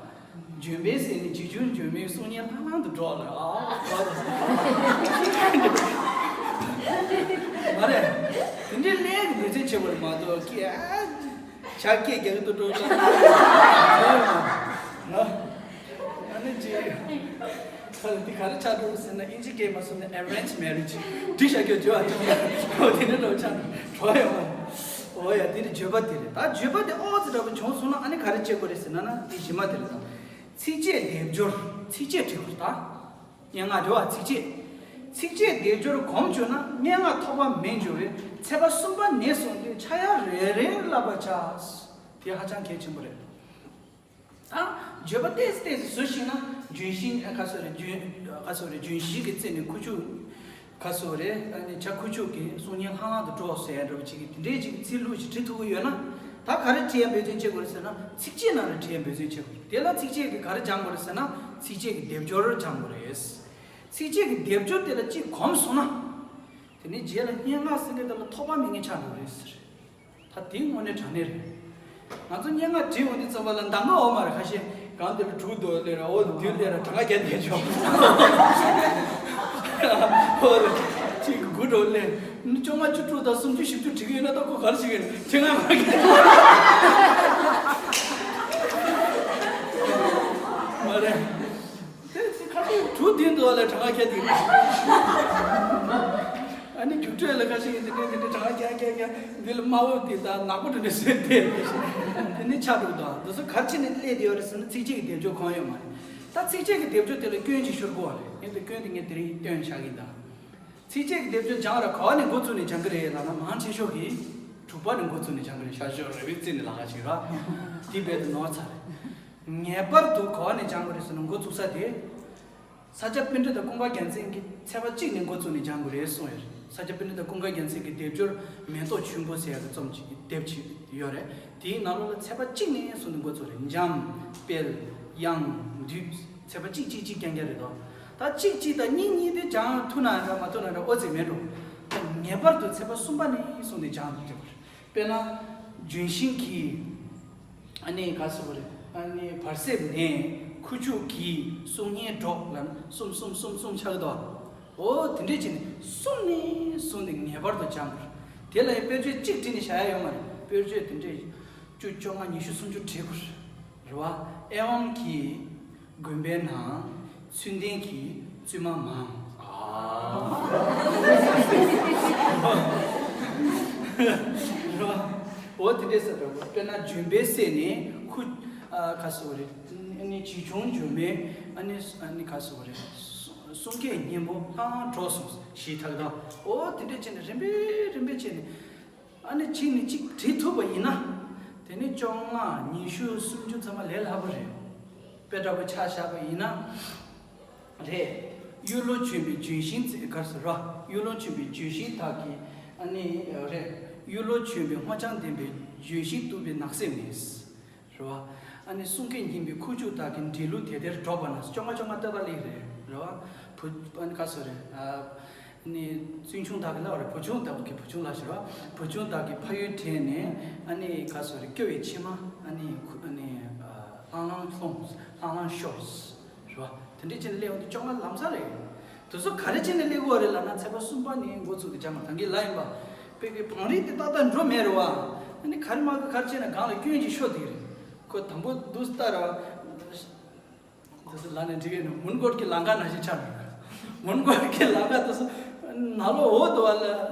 ལྗོན་པའི་སྲས་ནི་བྱིའུ་ཆུང་འཇོལ་མོའི་གསུང་སྙན་ལྷང་ལྷང་དུ་སྒྲོག་ལ། ཨ་སྒྲོག་ལ། མ་རེད། དེ་འདྲའི་ཀླད་ཀྱི་མི་ཚེ་ཆེ་བ་རེད་མ་གཏོགས་ཀྱི་ཨ། བྱ་སྐད་རྒྱག་ཏུ་འགྲོ་ལ། ཨ་ནི་ཅི། ཁ་འདི་ག་རེ་ཆགས་འགྲོ་ཟེར་ན་ཨིན་ཇི་སྐད་མ་སོང་ན་arranged marriage བྲིས་བཞག་རྒྱུ་བརྗོད་ཨ་ཅི། ཨོ་དེ་འདྲ་འགྲོ་ཆགས་འགྲོ་ཡོང་། ཨོ་ཡ་དེ་ནི་བརྗོད་པ་དེ་རེད། ད་བརྗོད་པ་དེ་ཨོ་ཙི་འདྲ་པོ་བྱུང་སོང་ན་ཨ་ནི་ག་རེ་བྱེད་དགོས་རེད་ཟེར་ན་ན་དེ་གཞི་མ་དེ་རེད་ད། ཚིགས་བཅད་སྡེབ་སྦྱོར་ཚིགས་བཅད་བྲིས་དགོས་རེད་ད། སྙན་ངག་འགྲོ་བ་ཚིགས་བཅད། ཚིགས་བཅད་སྡེབ་སྦྱོར་གོམས་བྱུང་ན་སྙན་ངག་ཐོགས་པ་མེད་འགྱུར་བས་ཚེས་པ་གསུམ་པ་ནས་བཟུང་སྟེ་ཆ་ཡ་རེ་རེ་བསླབ་པར་བྱ། དེ་ཧ་ཅང་གལ་ཆེན་པོ་རེད། ད་བརྗོད་པ་ཏོག་ཙམ་ཏོག་ཙམ་བཟོ་ཤེས་ན་ལྗོན་ཤིང་ཨ་ཁ་སོ་རེ་ལྗོན་ཁ་སོ་རེ་ལྗོན་ཤིང་གི་རྩེ་ནས་ཁུ་བྱུག་ཁ་སོ་རེ་ཨ་ནི་བྱ་ཁུ་བྱུག་གི་གསུང་སྙན་ལྷང་ལྷང་དུ་སྒྲོག་ཟེར་ཡ་འདྲ་བོ་ཅིག་གི་དེ་འདྲའི་ཅིག་ཚིག་ལྷུག་ཅིག་བྲིས་ཐུབ་ཀྱི་ཡོད་ན་ད་ག་རེ་བྲིས་ཡ་འབད་བརྩོན་བྱེད་དགོས་རེད་ཟེར་ན་ཚིགས་བཅད་ནང་ལ་བྲིས་ཡ་འབད་བརྩོན་བྱེད་དགོས་རེད། དེ་ལ་ཚིགས་བཅད་ཀྱི་ག་རེ་སྦྱང་དགོས་རེད་ཟེར་ན་ཚིགས་བཅད་ཀྱི་སྡེབ་སྦྱོར་སྦྱང་དགོས་རེད། ཚིགས་བཅད་ཀྱི་སྡེབ་སྦྱོར་དེ་ལ་གཅིག་གོམས་སོང་ན། དེ་ནས་རྗེས་ལ་སྙན་ངག་ཟེར་མཁན་དེ་ལ་ཐོགས་པ་མེད་མཁན་ཆགས་འགྲོ་རེད་ཟེར། ད་དེ་དངོས་གནས་དྲང་གནས་རེད། ང་ཚོ་སྙན་ངག་བྲིས་འོང་དུས་ཙམ་པ་ལ་གདམ་ག་འོག་མ་རེད་ཁ་ཤས་གང་དེ་ལ་དྲུག་འདོད་ལས་ར་འོ་དེ་དུས་ལས་ར་གྲངས་ཀ་རྒྱ་བསྡད་ཆོག་འོ་རེད་གཅིག་དགུ་འགྲོ་ལས་བཅོ་ལྔ་བཅུ་དྲུག་དང་སུམ་ཅུ་བཞི་བཅུ་བྲིས་ཀྱི་ཡོད་ན་ད་ཁོ་ག་རེ་བྱེད་ཀྱི་ཡོད་ཁྲི་ང་མ་གི་མ་རེད། དེ་ཁ་ཤས་གྲུ་འདི་འདུག་ལ་གྲངས་ཀ་ཁྱད་དེ་རེད། ཨ་ནི་རྒྱུགས་སྤྲོད་ལ་ཁ་ཤས་འདི་འདྲའི་འདི་འདྲའི་གྲངས་ཀ་ཁྱད་ཁྱད་ཁྱད་འདི་ལ་དམར་པོ་འདི་དང་ནག་པོ་འདི་འདྲ་བཟོས་ཏེ་དེ་ནི་ཆགས་འདུག་དང་འདི་ཚོ་ག་རེ་བྱས་ནས་སླེབས་བསྡད་ཡོད་རེད་ཟེར་ན་ཚིགས་བཅད་ཀྱི་སྡེབ་སྦྱོར་གང་ཡོད་མ་རེད། ད་ཚིགས་བཅད་ཀྱི་སྡེབ་སྦྱོར་དེ་ལ་སྐྱོན་ཅིག་ཤོར་དགོས་པ་རེད། ཡིན་ཏེ་སྐྱོན་དེ་ངས་དེ་རིང་སྟོན་བཞག་གི་ཡིན་ད། ཚིགས་བཅད་ཀྱི་སྡེབ་སྦྱོར་སྦྱང་ར་ག་བ་ནས་འགོ་བཙུགས་ནས་སྦྱང་གི་རེད་ལབ་ན་མང་ཆེ་ཤོས་ཀྱིས་དྲུག་པ་ནས་འགོ་བཙུགས་ནས་སྦྱང་གི་རེད། ཤར་ཕྱོགས་རི་བོའི་རྩེ་ནས་ལ་ཁ་ཞིག་ར། དེ་རྦད་དེ་ནོར་ཚར་རེད། ངེས་པར་དུ་ག་བ་ནས་སྦྱང་དགོས་རེད་ཟེར་ན་འགོ་བཙུགས་ས་དེ། ས་སྐྱ་པཎྜི་ཏ་ཀུན་དགའ་རྒྱལ་མཚན་གྱིས་ཚེས་པ་གཅིག་ནས་འགོ་བཙུགས་ནས་སྦྱང་དགོས་རེད་གསུངས་ཡོད་རེད། ས་སྐྱ་པཎྜི་ཏ་ཀུན་དགའ་རྒྱལ་མཚན་གྱི་སྡེབ་སྦྱོར་མེ་ཏོག་ཆུན་པོ་ཟེར་ཡག་གི་རྩོམ་གཅིག་གི་དེབ་ཅིག་ཡོད་རེད། དེའི་ནང་ལོགས་ལ་ཚེས་པ་གཅིག་ནས་བཟུང་ནས་འགོ་བཙུགས་རེད། འཇམ། དཔལ། དབྱངས། འདུས། ཚེས་པ་གཅིག་གཅིག་གཅིག་རྐྱང་རྐྱང་རེད་དོ། ད་གཅིག་གཅིག་དང་གཉིས་གཉིས་དེ་སྦྱང་ཐུབ་ན་འདྲ་མ་ཐུབ་ན་འདྲ་ཨོ་ཙི་མེད་འགྲོ། ད་ངེས་པར་དུ་ཚེས་པ་གསུམ་པ་ནས་བཟུང་ནས་སྦྱང་དགོས་རེད། དཔེར་ན། ལྗོན་ཤིང་གི་ཨ་ནི་ག་ཟེར་བ་རེད། ཨ་ནི་བར་གསེབ་ནས་ཁུ་བྱུག་གི་གསུང་སྙན་སྒྲོག་ལབ་ན་གསུམ་གསུམ་གསུམ་གསུམ་ཆགས་ཀྱི་འདུག་ཨོ་དེ་འདྲས་བྱས་ནས་གསུམ་ནས་བཟུང་ནས་ངེས་པར་དུ་སྦྱང་དགོས། དེ་ལ་ཡང་དཔེར་བརྗོད་གཅིག་བྲིས་ནས་བཞག་ཡ་ཡོད་མ་རེད། དཔེར་བརྗོད་དེ་འདྲས་བཅུ་བཅོ་ལྔ་ཉི་ཤུ་སུམ་ཅུ་བྲིས་དགོས་རེད་བ། ཨེ་ཝམ་གྱི་དགོན་པའི་ནང་ཚུལ་ལྡན་གྱི་བཙུན་མ་མང་། རེད་བ། འོ་དེ་འདྲས་ཟེར་འདྲ་བོ། དཔེར་ན་ལྗོན་པའི་སྲས་ནས་ཁུ་ཨ་ག་ཟེར་བ་རེད། ཨ་ནི་བྱིའུ་ཆུང་འཇོལ་མོའི་ཨ་ནི་ཨ་ནི་ག་ཟེར་བ་རེད། གསུང་སྐད་སྙན་པོ་ལྷང་ལྷང་སྒྲོག་སོང་ཞེས་ཐག་དང་། འོ་དེ་འདྲས་བྱས་ནས་རིམ་པས་རིམ་པས་བྱས་ནས་ཨ་ནི་གཅིག་ནས་གཅིག་བྲིས་ཐུབ་པ་ཡིན་ན། དེ་ནི་བཅོ་ལྔ་ཉི་ཤུ་སུམ་ཅུ་ཚང་མ་ལས་སླ་པོ་རེད། དཔེ་འདྲ་པོ་ཆ་བཞག་པ་ཡིན་ན། རེད། གཡུ་ལོ་བྱོན་པའི་ལྗོན་ཤིང་ཚེ་གར་ཟེར་ར། གཡུ་ལོ་བྱོན་པའི་ལྗོན་ཤིང་དག་གི་ཨ་ནི་རེད། གཡུ་ལོ་བྱོན་པའི་སྔོ་ལྗང་ལྡན་པའི་ལྗོན་ཤིང་གཏུབས་པའི་ནགས་གསེབ་ནས། རེད་བ། ཨ་ནི་གསུང་སྐད་སྙན་པའི་ཁུ་བྱུག་དག་གི་འབྲི་ལུགས་དེ་དེར་སྒྲོག་པ་ན་བཅོ་ལྔ་བཅོ་ལྔ་ལྟ་བ་ལེགས་རེད། རེད་བ། བུ་ཨ་ནི་ག་ཟེར་རེད། ཨ་ནི་བཙུན་ཆུང་དག་གི་ལབ་རེད། བུ་ཆུང་དག་གི་བུ་ཆུང་ལ་ཟེར་བ། བུ་ཆུང་དག་གི་ཕ་ཡུལ་དྲན་ནས་ཨ་ནི་ག་ཟེར་རེད། སྐྱོ་བའི་མཆི་མ་ཨ་ནི་ཁུ་ཨ་ནི་ལྷང་ལྷང་ལྷུང་ལྷང་ལྷང་ཤོར། རེད་བ། དེ་འདྲས་བྱས་ནས་སླེབས་འོང་དུས་བཅོ་ལྔ་ལམ་སང་རེད། དེ་ཚོ་ག་རེ་བྱས་ནས་སླེབས་དགོས་རེད་ལབ་ན་ཚེས་པ་གསུམ་པ་ནས་འགོ་ཚུགས་ཏེ་སྦྱང་དགོས། ད་གིན་ལབ་ཡིན་པ། དཔེ་གི་བང་རིམ་དེ་ཏག་ཏག་འགྲོ་མེད་རེད་བ། ཨ་ནི་ག་རེ་མ་ག་ག་རེ་བྱས་ན་སྒང་ལ་སྐྱོན་ཅིག་ཤོར་བསྡད་རེད། ཁོ་དང་པོ་འདུག་སེ་ལྟ་ར་བ། དེ་ཚོ་ལབ་ནས་འགྲིག་གི་ནི་མོན་གྷོ་གི་ལམ་ཁ་ནང་བཞིན་ཆགས་འགྲོ། མོན་གྷོ་གི་ལམ་ཁ་དེ་ཚོ་ནང་ལོགས་འོག་ཏུ་བ་ལ་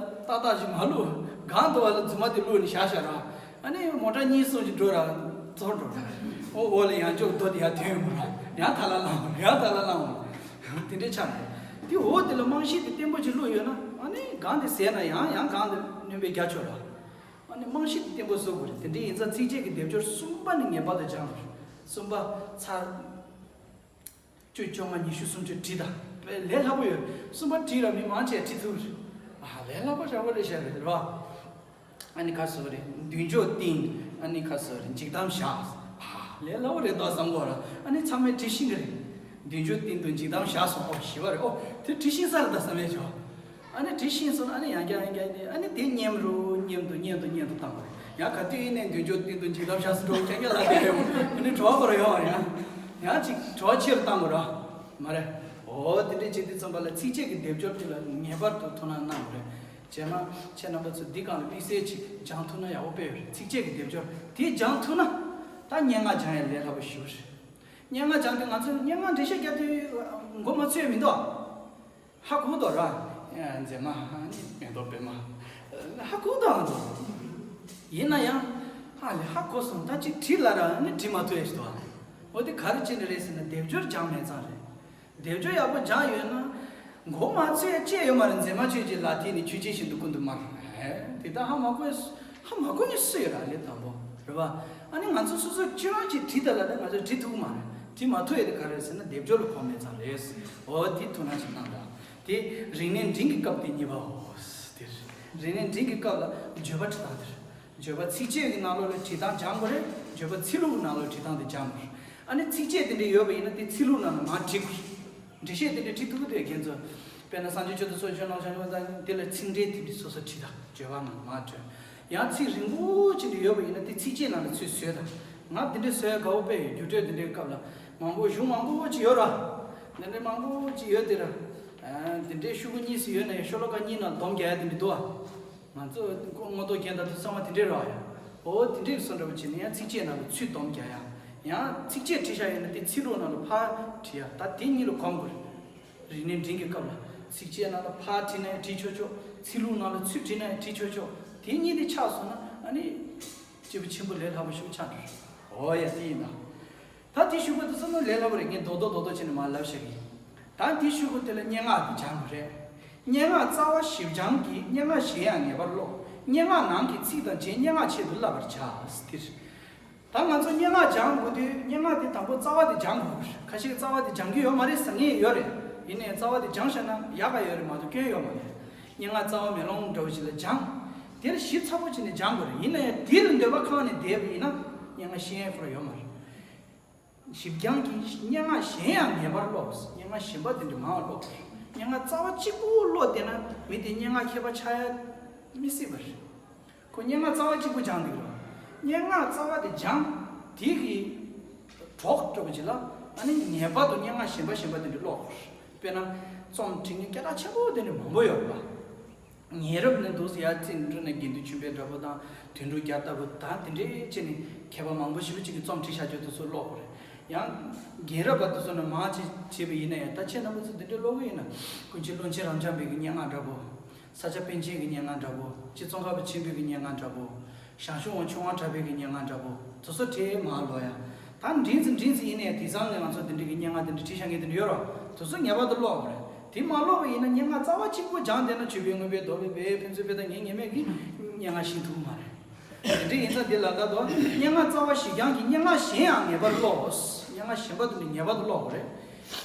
ཏག་ཏག་ཞིག་མ་བླུགས། སྒང་དུ་བ་ལ་རྫུན་མ་དེ་བླུགས་ནས་བཞག་བཞག་ར། ཨ་ནི་མོ་ཊ་གཉིས་གསུམ་ཅིག་འགྲོ་ར། ཚོར་འགྲོ། ཨོ་འོ་ལ་ཡང་ཅོག་རྡོ་དེ་ཡར་ཐོན་ཡོང་། ཡང་ཐ་ལ་ལངས། ཡང་ཐ་ལ་ལངས། དེ་འདྲའི་ཆགས་འགྲོ། དེ་འོ་དེ་ལ་རྨང་གཞི་དེ་བརྟན་པོ་ཅིག་བླུགས་ཡོད་ན། ཨ་ནི་གང་དེ་ཟད་ན་ཡང་ཡང་གང་དེ་སྣོན་པའི་རྒྱ་ཆོད་ལ། ཨ་ནི་རྨང་གཞི་དེ་བརྟན་པོ་བཟོ་དགོས་རེད། དེ་འདྲའི་ཡིན་ཙང་ཚིགས་བཅད་ཀྱི་སྡེབ་སྦྱོར་གསུམ་པ་ནི་ངེས་པར་དུ་སྦྱང་དགོས་རེད། གསུམ་པ་ཚར། བཅུ། བཅོ་ལྔ། ཉི་ཤུ། སུམ་ཅུ་བྲིས་དང་། ལས་སླ་པོ་ཡོད། གསུམ་པ་བྲིས་ལ་མི་མང་ཆེ་བྲིས་ཐུབ་རེད། ཨ་ལས་སླ་པོ་ཞེ་པོ་རེད་བཤད་རེད་བ། ཨ་ནི་ཁ་སོ་རེད། མདུན་ཅོག་བསྟན། ཨ་ནི་ཁ་སོ་རེད། འཇིགས་གཏམ་བཞག་ཨ་ལས་སླ་པོ་རེད་འདུག་བསམ་གོ་ར། ཨ་ནི་ཚང་མས་བྲིས་ཤེས་ཀྱི་རེད། མདུན་ཅོག་བསྟན་དུ་འཇིགས་གཏམ་བཞག་སོང་། ཨོ་ཞི་བ་རེད། ཨོ་དེ་བྲིས་ཤེས་ས་རེད་ད་བསམ་ཡས་བྱོས། ཨ་ནི་བྲིས་ཤེས་སོང་ན་ཨ་ནི་ཡང་བསྐྱར་ཡང་བསྐྱར་ཡིན་ཏེ། ཨ་ནི་དེ་སྙན་རུ་སྙན་དུ་སྙན་དུ་སྙན་དུ་བཏང་བ་རེད། ཡང་ག་དུས་ཡིན་ནའི་མདུན་ཅོག་སྟེང་དུ་འཇིགས་གཏམ་བཞག་སུ་འགྲོ་ཁྱེད་ཀྱི་ལ་དེ་ཡོང་། ཨ་ནི་བྲོ་བ་ཁོ་ར་ཡོང་བ་རེད། ཡང་ཅིག་བྲོ་བ་ཆེ་རུ་བཏང་དགོས་ར། མ་རེད། འོ་དེ་འདྲའི་བྱེད་དུས་ཙམ་པ་ལ་ཚིགས་བཅད་ཀྱི་སྡེབ་སྦྱོར་དེ་ལ་ངེས་པར་དུ་ཐུགས་སྣང་གནང་དགོས་རེད། རྗེས་མ་ཁྱེད་རྣམ་པ་ཚོ་འདི་སྒང་ལ་དམིགས་བསལ་ཅིག་སྦྱང་ཐུབ་ན་ཡག་པོ་དཔེ་ཡོད་རེད། ཚིགས་བཅད་ཀྱི་སྡེབ་སྦྱོར་དེ་སྦྱང་ཐུབ་ན་ད་སྙན་ངག་སྦྱང་ཡ་ལས་སླ་པོ་ཞེ་པོ་རེད། སྙན་ངག་སྦྱང་དུས་ང་ཚོས་སྙན་ངག་འགྲེལ་བཤད་རྒྱག་དུས་མགོ་མ་ཚོས་མི་འདུག་ཧ་གོ་འདུག་ར། མཛེས་མ་ནི་མེ་ཏོག་པད་མ། ཧ་གོ་འདུག་འདུག་ཡིན་ན་ཡང་ཧ་ལས་ཧ་གོ་སོང་། ད་ཅིག་བྲིས་ལ་ར་ནི་བྲིས་མ་ཐུབ་ཡ་ཞིག་འདུག་འོ་དེ་ག་རེ་བྱས་ནས་རེད་ཟེར་ན་སྡེབ་སྦྱོར་སྦྱངས་མེད་ཙང་རེད། སྡེབ་སྦྱོར་ཡག་པོ་སྦྱངས་ཡོད་ན། མགོ་མ་ཚོས་ཡ་ཅི་ཡོད་མ་རེད། མཛེས་མ་ཁྱོད་ཀྱི་ལག་མཐིལ་ནས་ཆུ་སྐྱེས་བཞིན་དུ་ཀུན་ཏུ་དམར། ཧེ་དེ་ད་ཧ་མ་གོ་ཧ་མ་གོ་ནི་སུ་ཡོད་ར། ལས་དང་པོ་རེད་བ། ཨ་ནི་ང་ཚོ་སོ་སོ་ཁྱོད་རང་གིས་བྲིས་ད་ལ་ད་ང་ཚོས་བྲིས་ཐུབ་ཀྱི་མ་རེད། བྲིས་མ་ཐུབ་ཡ་དེ་ག་རེ་རེད་ཟེར་ན་སྡེབ་སྦྱོར་ལ་གོམས་མེད་ཙང་རེད། འོ་དེ་ཐུགས་སྣང་ཞིག་གནང་དང་། དེ་རིག་གནས་འབྲིང་གི་སྐབས་དེ་གཉིས་པའོ། དེ་རེད། རིག་གནས་འབྲིང་གི་སྐབས་ལ་བརྗོད་པ་འབྲི་སྟངས་དེ་རེད། བརྗོད་པ་ཚིགས་བཅད་ཀྱི་ནང་ལོགས་ལ་བྲིས་སྟངས་སྦྱང་དགོས་རེད། བརྗོད་པ་ཚིག་ལྷུག་གི་ནང་ལོགས་བྲིས་སྟངས་དེ་སྦྱང་དགོས་རེད། ཨ་ནི་ཚིགས་བཅད་དེ་འདྲ་ཡོད་པ་ཡིན་ན་དེ་ཚིག་ལྷུག་ནང་ལ་མར་བྲིས་དགོས་རེད། འགྲེལ་བཤད་དེ་འདྲ་བྲིས་ཐུབ་ཀྱི་འདུག་ཁྱེད་ཚོ། དཔེར་ན་སངས་རྒྱས་ཆོས་དང་ཚོགས་ཀྱི་མཆོག་གླང་ཆེན་ཆོས་དང་དེ་ལ་ཚིག་འགྲེལ་དེ་འདྲ་སོ་སོ་བྲིས་དང་། བརྗོད་པ་ནང་མར་བྲིས། ཡང་ཚིག་རིང་པོ་ཅིག་འདྲ་ཡོད་པ་ཡིན་ན་དེ་ཚིགས་བཅད་ནང་ལ་ཚུར་བཟོས་དང་། ང་དེ་འདྲ་བཟོས་དགའ་བོ་དཔེ་ཡོད། རྒྱུགས་སྤྲོད་དེ་འདྲའི་སྐབས་ལ་མང་པོ་གཞུང་མང་པོ་ཅིག་ཡོད་ར། དེ་འདྲ་མང་པོ་ཅིག་ཡོད་དེ་ར། དེ་འདྲའི་ཤོག་གུ་གཉིས་སུ་ཡོད་ན་ཡང་ཤོ་ལོ་ཀ་གཉིས་ནང་སྡོམ་རྒྱག་ཡ་དེ་འདྲ་འདུག་ཨ། ང་ཚོ་མངོན་རྟོགས་རྒྱན་དང་དེ་ཚང་མ་དེ་འདྲའི་རེད་བ་ཡ། འོ་དེ་འདྲའི་བཟོ་འདྲ་པོ་བྱས་ནས་ཡང་ཚིགས་བཅད་ནང་ལ་ཚུར་སྡོམ་རྒྱག་ཡ། ཡང་ཚིགས་བཅད་བྲིས་བཞག་ཡོད་ན་དེ་ཚིག་ལྷུག་ནང་ལ་ཕར་བྲིས་ཡ། ད་དེ་གཉིས་ལ་གོམས་དགོས་རེད། རིག་གནས་འབྲིང་གི་སྐབས་ལ་ཚིགས་བཅད་ནང་ལ་ཕར་བྲིས་ན་ཡང་བྲིས་ཆོག་ཆོག་ཚིག་ལྷུག་ནང་ལ་ཚུར་བྲིས་ན་ཡང་བྲིས་ཆོག་ཆོག་དེ་གཉིས་དེ་ཆགས་སོང་ན་ཨ་ནི་སྐྱེས་བུ་ཆེན་པོ་ལས་སླ་པོ་ཞིག་ཆགས་འགྲོ་རེད། འོ་ཡ་དེ་ཡིན་ད། ད་དེ་ཤོག་གུ་དེ་ཚོ་ནི་ལས་སླ་པོ་རེད། ངས་རྡོག་རྡོག་རྡོག་རྡོག་བྱས་ནས་མར་ལབ་བཞག་གི་ཡིན། ད་དེ་ཤོག་གུ་དེ་ལ་སྙན་ངག་དེ་སྦྱང་དགོས་རེད། སྙན་ངག་རྩ་བ་ཞིབ་སྦྱང་གིས་སྙན་ངག་གཞན་ཡང་ངེས་པར་ཀློག་སྙན་ངག་ནང་གི་ཚིག་དང་རྗེས་སྙན་ངག་ཆེད་དུ་བསླབ་པར་བྱ། དེ་རེད། ད་ང་ཚོ་སྙན་ངག་སྦྱང་དགོས་དུས་སྙན་ངག་དེ་དང་པོ་རྩ་བ་དེ་སྦྱང་དགོས་རེད། ཁ་ཤས་རྩ་བ་དེ་སྦྱང་གི་ཡོད་མ་རེད་ཟེར་མཁན་ཡོད་རེད། ཡིན་ནའི་རྩ་བ་དེ་སྦྱངས་བཞག་ན་ཡག་ག་ཡོད་རེད་མ་གཏོགས་སྐྱོན་ཡོད་མ་རེད། སྙན་ངག་རྩ་བ་མེ་ལོང་འདྲ་བོ་ཞིག་ལ་སྦྱངས། དེ་ལ་ཞིབ་ཚགས་པོ་བྱས་ནས་སྦྱང་དགོས་རེད། ཡིན་ན་ཡང་དེ་ལ་འདོད་པ་ཁེངས་ནས་བསྡད་པ་ཡིན་ན་སྙན་ངག་ཤེས་ཡ་ཁོ་རང་ཡོད་མ་རེད། ཞིབ་སྦྱང་གིས་སྙན་ངག་གཞན་ཡང་ངེས་པར་ཀློག་སྙན་ངག་གཞན་པ་དེ་འདྲ་མང་བ་ཀློག་སྙན་ངག་རྩ་བ་གཅིག་པུ་ཀློག་བསྡད་ན་མི་དེ་སྙན་ངག་མཁས་པ་ཆགས་ཡ་མི་སྲིད་པ་རེད། ཁོ་སྙན་ངག་རྩ་བ་གཅིག་པུ་སྦྱངས་འདུག་ར། སྙན་ངག་རྩ་བ་དེ་སྦྱངས། དེ་གི་གྲོགས་འདྲ་པོ་ཅིག་ལ་ཨ་ནི་ངེས་པར་དུ་སྙན་ངག་གཞན་པ་གཞན་པ་དེ་འདྲ་ཀློག་དགོས་རེད། དཔེར་ན་རྩོམ་འབྲི་མཁན་སྐད་གྲགས་ཆེན་པོ་དེ་འདྲ་མང་པོ་ཡོད་རེད་པ། ཉེ་རབས་ནས་འདུག་སེ་ཡར་བརྩིས་འགྲོ་ན་དགེ་འདུན་ཆོས་འཕེལ་འདྲ་པོ་དང་དོན་གྲུབ་རྒྱལ་ལྟ་བུ་དང་དེ་འདྲའི་བྱས་ནས་མཁས་པ་མང་པོ་ཞེ་པོ་ཅིག་གིས་རྩོམ་བྲིས་བཞག་རྒྱུ་དེ་ཚོ་ཀློག་དགོས་རེད། ཡང་རྒན་རབས་པ་དེ་ཚོ་ནས་མར་ཅིག་བྱས་པ་ཡིན་ན་ཡང་ད་ཁྱེད་རྣམ་པ་ཚོ་དེ་འདྲའི་ཀློག་གི་ཡིན་ན་ཀུན་མཁྱེན་བློ་ཆེན་རབ་འབྱམས་པའི་གི་སྙན་ངག་འདྲ་པོ། ས་སྐྱ་པཎ་ཆེན་གྱི་སྙན་ངག་འདྲ་པོ། རྗེ་ཙོང་ཁ་པ་ཆེན་པོའི་གི་སྙན་ངག་འདྲ་པོ། ཞང་ཞུང་དབང་ཕྱུག་དབང་གྲགས་པའི་གི་སྙན་ངག་འདྲ་པོ། དེ་ཚོ་བྲིས་མར་ཀློག་ཡ། ད་འབྲིང་ཙམ་འབྲིང་ཙམ་ཡིན་ནའི་དེང་སང་ནས་ང་ཚོ་འདི་འདྲའི་གི་སྙན་ངག་འདི་འདྲ་བྲིས་བཞག་མཁན་དེ་འདྲ་ཡོད་རེད། དེ་ཚོ་ངེས་པར་དུ་ཀློག་དགོས་རེད། དེ་མ་ཀློག་པ་ཡིན་ན་སྙན་ངག་རྩ་བ་གཅིག་པུ་སྦྱངས་བསྡད་ན་ཆོས་པའི་དངོས་པོའི་མདོ་སྦས་པའི་ཕན་ཚུན་དཔེ་དང་ཉེ་ཉེ་མེད་ཀྱི་སྙན་ངག་ཤེས་ཐུབ་ཀྱི་མ་རེད། དེ་འདྲ་ཡིན་ཙང་འདི་ལ་ད་དུང་སྙན་ངག་རྩ་བ་ཞིབ་སྦྱང་གིས་སྙན་ངག་གཞན་ཡང་ངེས་པར་ཀློག་སྙན་ངག་གཞན་པ་དེ་འདྲ་ངེས་པར་དུ་ཀློག་དགོས་རེད།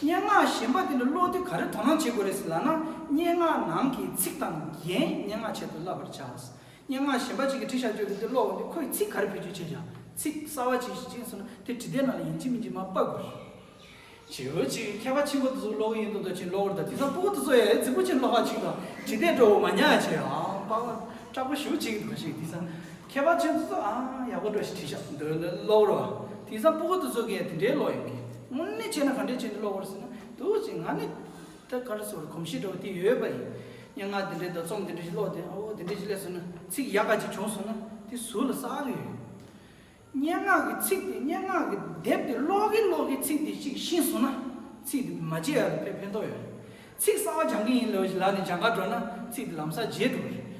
སྙན་ངག་གཞན་པ་དེ་འདྲ་ཀློག་དུས་ག་རེ་དོ་སྣང་བྱེད་དགོས་རེད་ཟེར་ལབ་ན་སྙན་ངག་ནང་གི་ཚིག་དང་རྒྱན་སྙན་ངག་ཆེད་དུ་བསླབ་པར་བྱ། སྙན་ངག་གཞན་པ་ཅིག་གིས་བྲིས་བཞག་རྒྱུ་དེ་ཀློག་འོང་དུས་ཁོས་ཚིག་ག་རེ་བེད་སྤྱོད་བྱས་ཀྱང་ཚིག་གསར་བ་ཅིག་ཅིག་སོང་ན་དེ་འབྲི་དེབ་ནང་ལ་ཡིན་གཅིག་མིན་གཅིག་མར་ཕབ་དགོས། ཞེ་པོ་ཅིག་མཁས་པ་ཆེན་པོ་དེ་ཚོ་ཀློག་གི་ཡིན་མདོག་མདོག་བྱས་ཀློག་གི་རེད། ད་དེང་སང་སྤུ་གུ་དེ་ཚོ་ཡང་རྫིག་པོ་ཅིག་ཀློག་ག་ཅིག་དང་བྲིས་དེབ་འདྲ་པོ་མ་ཉར་བྱས་ཨང་པགས་པ་སྐྲག་པོ་ཞེ་པོ་ཅིག་འདུག་ཞིག་དེང་སང་མཁས་པ་ཆེན་པོ་ཚོ་ཨང་ཡག་པོ་འདྲ་ཞིག་བྲིས་བཞག་འདུག་ཀློག་རོགས། དེང་སང་སྤུ་གུ་དེ་ཚོ་གིས་དེ་འདྲའི་ཀློག་ཡོང་གི། དངོས་གནས་བྱས་ན་ག་འདྲས་བྱས་ནས་ཀློག་དགོས་རེད་ཟེར་ན་འདུག་ཅིག་ང་ནི། ད་ག་རེ་ཟེར་དགོས་རེད། གོམས་གཤིས་འདྲ་པོ་དེ་ཡོད་པ་ཡིན། སྙན་ངག་འདི་འདྲའི་དང་རྩོམ་འདི་འདྲ་ཞིག་ཀློག་དེ་འོ་དེ་འདྲ་ཞིག་སླེབས་སོང་ན་ཚིག་ཡག་ག་ཅིག་བྱུང་སོང་ན་དེ་ཟུར་ལ་བསགས་ཀྱི་ཡོད། སྙན་ངག་གི་ཚིག་དེ་སྙན་ངག་གི་དེབ་དེ་ཀློག་གིན་ཀློག་གིན་ཚིག་དེ་ཅིག་ཤེས་སོང་ན་ཚིག་དེ་མ་བརྗེད་ཡ་ལ་དཔེ་ཕན་ཐོགས་ཡོད་རེད། ཚིག་གསར་པ་སྦྱང་གི་ཡིན་ལབ་ཞིག་ལབ་ནས་སྦྱང་ག་འགྲོ་ན་ཚིག་དེ་ལམ་སང་བརྗེད་འགྲོ་གི་རེད།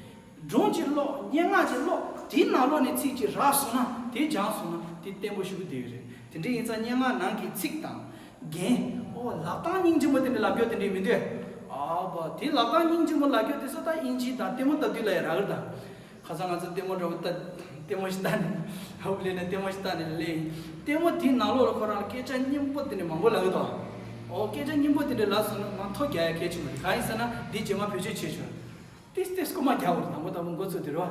སྒྲུང་ཅིག་ཀློག་སྙན་ངག་ཅིག་ཀློག་དེའི་ནང་ལོགས་ནས་ཚིག་ཅིག་རག་སོང་ན་དེ་སྦྱངས་སོང་ན་ དེ་བརྟན་པོ་ཞེ་པོ་དེ་ཡོད་རེད། དེ་འདྲ་ཡིན་ཙང་སྙན་ངག་ནང་གི་ཚིག་དང་རྒྱན། ཨོ་ལབ་སྟངས་སྙིང་རྗེ་མོ་དེ་འདྲ་ལབ་རྒྱུ་དེ་འདྲ་མི་འདུག་ཨ་བ་དེ་ལབ་སྟངས་སྙིང་རྗེ་མོ་ལབ་རྒྱུ་དེ་ཚོ་ད་དབྱིན་ཇི་དང་ལྟད་མོ་ལྟ་དུས་ལ་ཡ་རག་གི་ད། ཁ་སང་ང་ཚོ་ལྟད་མོ་འདྲ་བོ་ལྟ། ལྟད་མོ་ཞིག་ལྟ་ནས་ཧབ་ལེན་ནས་ལྟད་མོ་ཞིག་ལྟ་ནས་ལེན། ལྟད་མོ་དེའི་ནང་ལོགས་ལ་ཁོ་རང་ལ་སྐད་ཆ་སྙན་པོ་དེ་འདྲ་མང་པོ་ལབ་གི་འདུག་ཨོ་སྐད་ཆ་སྙན་པོ་དེ་འདྲ་ལབ་སོང་ན་ང་ཐོ་རྒྱག་ཡ་གལ་ཆེན་པོ་རེད། གང་ཡིན་ཟེར་ན་འདི་རྗེས་མ་བེད་སྤྱོད་བྱེད་ཆོག་ཏིས་ཏིས་རྐུ་མ་རྒྱག་དགོས་རེད། དང་པོ་དང་པོ་འགོ་ཚུགས་དེ་རེད་